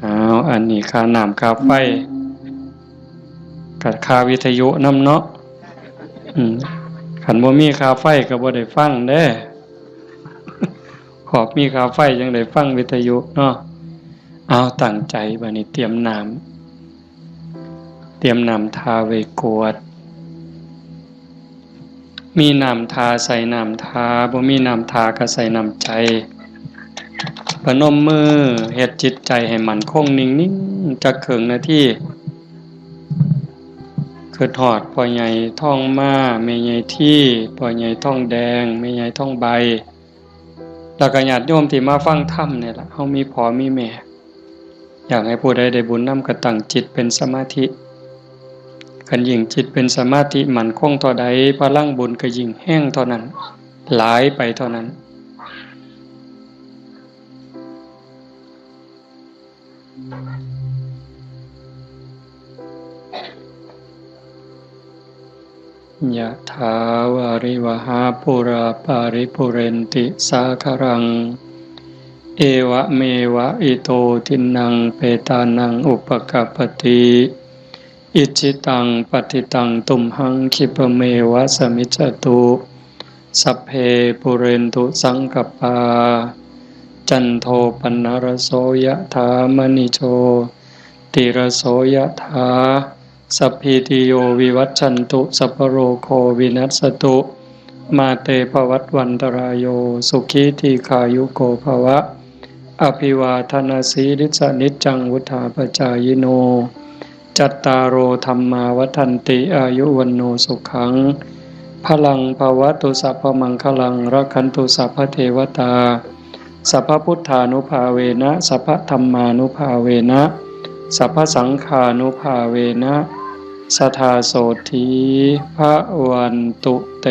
อ้าว อันนี้ค่าน้ำค่าไฟ กับค่าวิทยุนำเนาะ อืม คันบ่มีค่าไฟก็บ่ได้ฟังเด้ ขอบมีค่าไฟจั่งได้ฟังวิทยุเนาะ เอา ตั้งใจบัดนี้เตรียมน้ำ เตรียมน้ำทาไว้กรวด มีน้ำทาใส่น้ำทา บ่มีน้ำทาก็ใส่น้ำใจ ประนมมือ เฮ็ดจิตใจให้มั่นคงนิ่งๆ จักครึ่งนาที คิดฮอดพ่อใหญ่ทองมา แม่ใหญ่ที พ่อใหญ่ทองแดง แม่ใหญ่ทองใบ แล้วก็ญาติโยมที่มาฟังธรรมนี่ล่ะ เฮามีพ่อมีแม่ อยากให้ผู้ใดได้บุญนำก็ตั้งจิตเป็นสมาธิ คันยิ่งจิตเป็นสมาธิมั่นคงเท่าใด พลังบุญก็ยิ่งแฮงเท่านั้น หลายไปเท่านั้น ยะถาวาริวหาปูราปาริปูเรนติสาคารัง เอวะเมวะอิโตทินนังเปตานังอุปกัปปติ อิจฉิตังปัตถิตังตุมหังคิปะเมวะสมิจจตุ สัพเพปูเรนตุสังกปปา จันโทปนรโสยะถามณิโชติรโสยะถา สัพพีติโยวิวัชชันตุ สัพพโรโควินัสสตุ มาเตภวัตวันตรายโย สุขีทีขายุโกภวะ อภิวาทนาสีลิสนิจจังวุธาปจายิโน จัตตาโรธรรมาวัฒนติ อายุวันโนสุขัง พลังภวตุ สัพพมังคลัง รักขันตุ สัพพเทวตา สัพพพุทธานุภาเวนะ สัพพธรรมานุภาเวนะ สัพพสังฆานุภาเวนะ สทาโสธี พระวันตุเต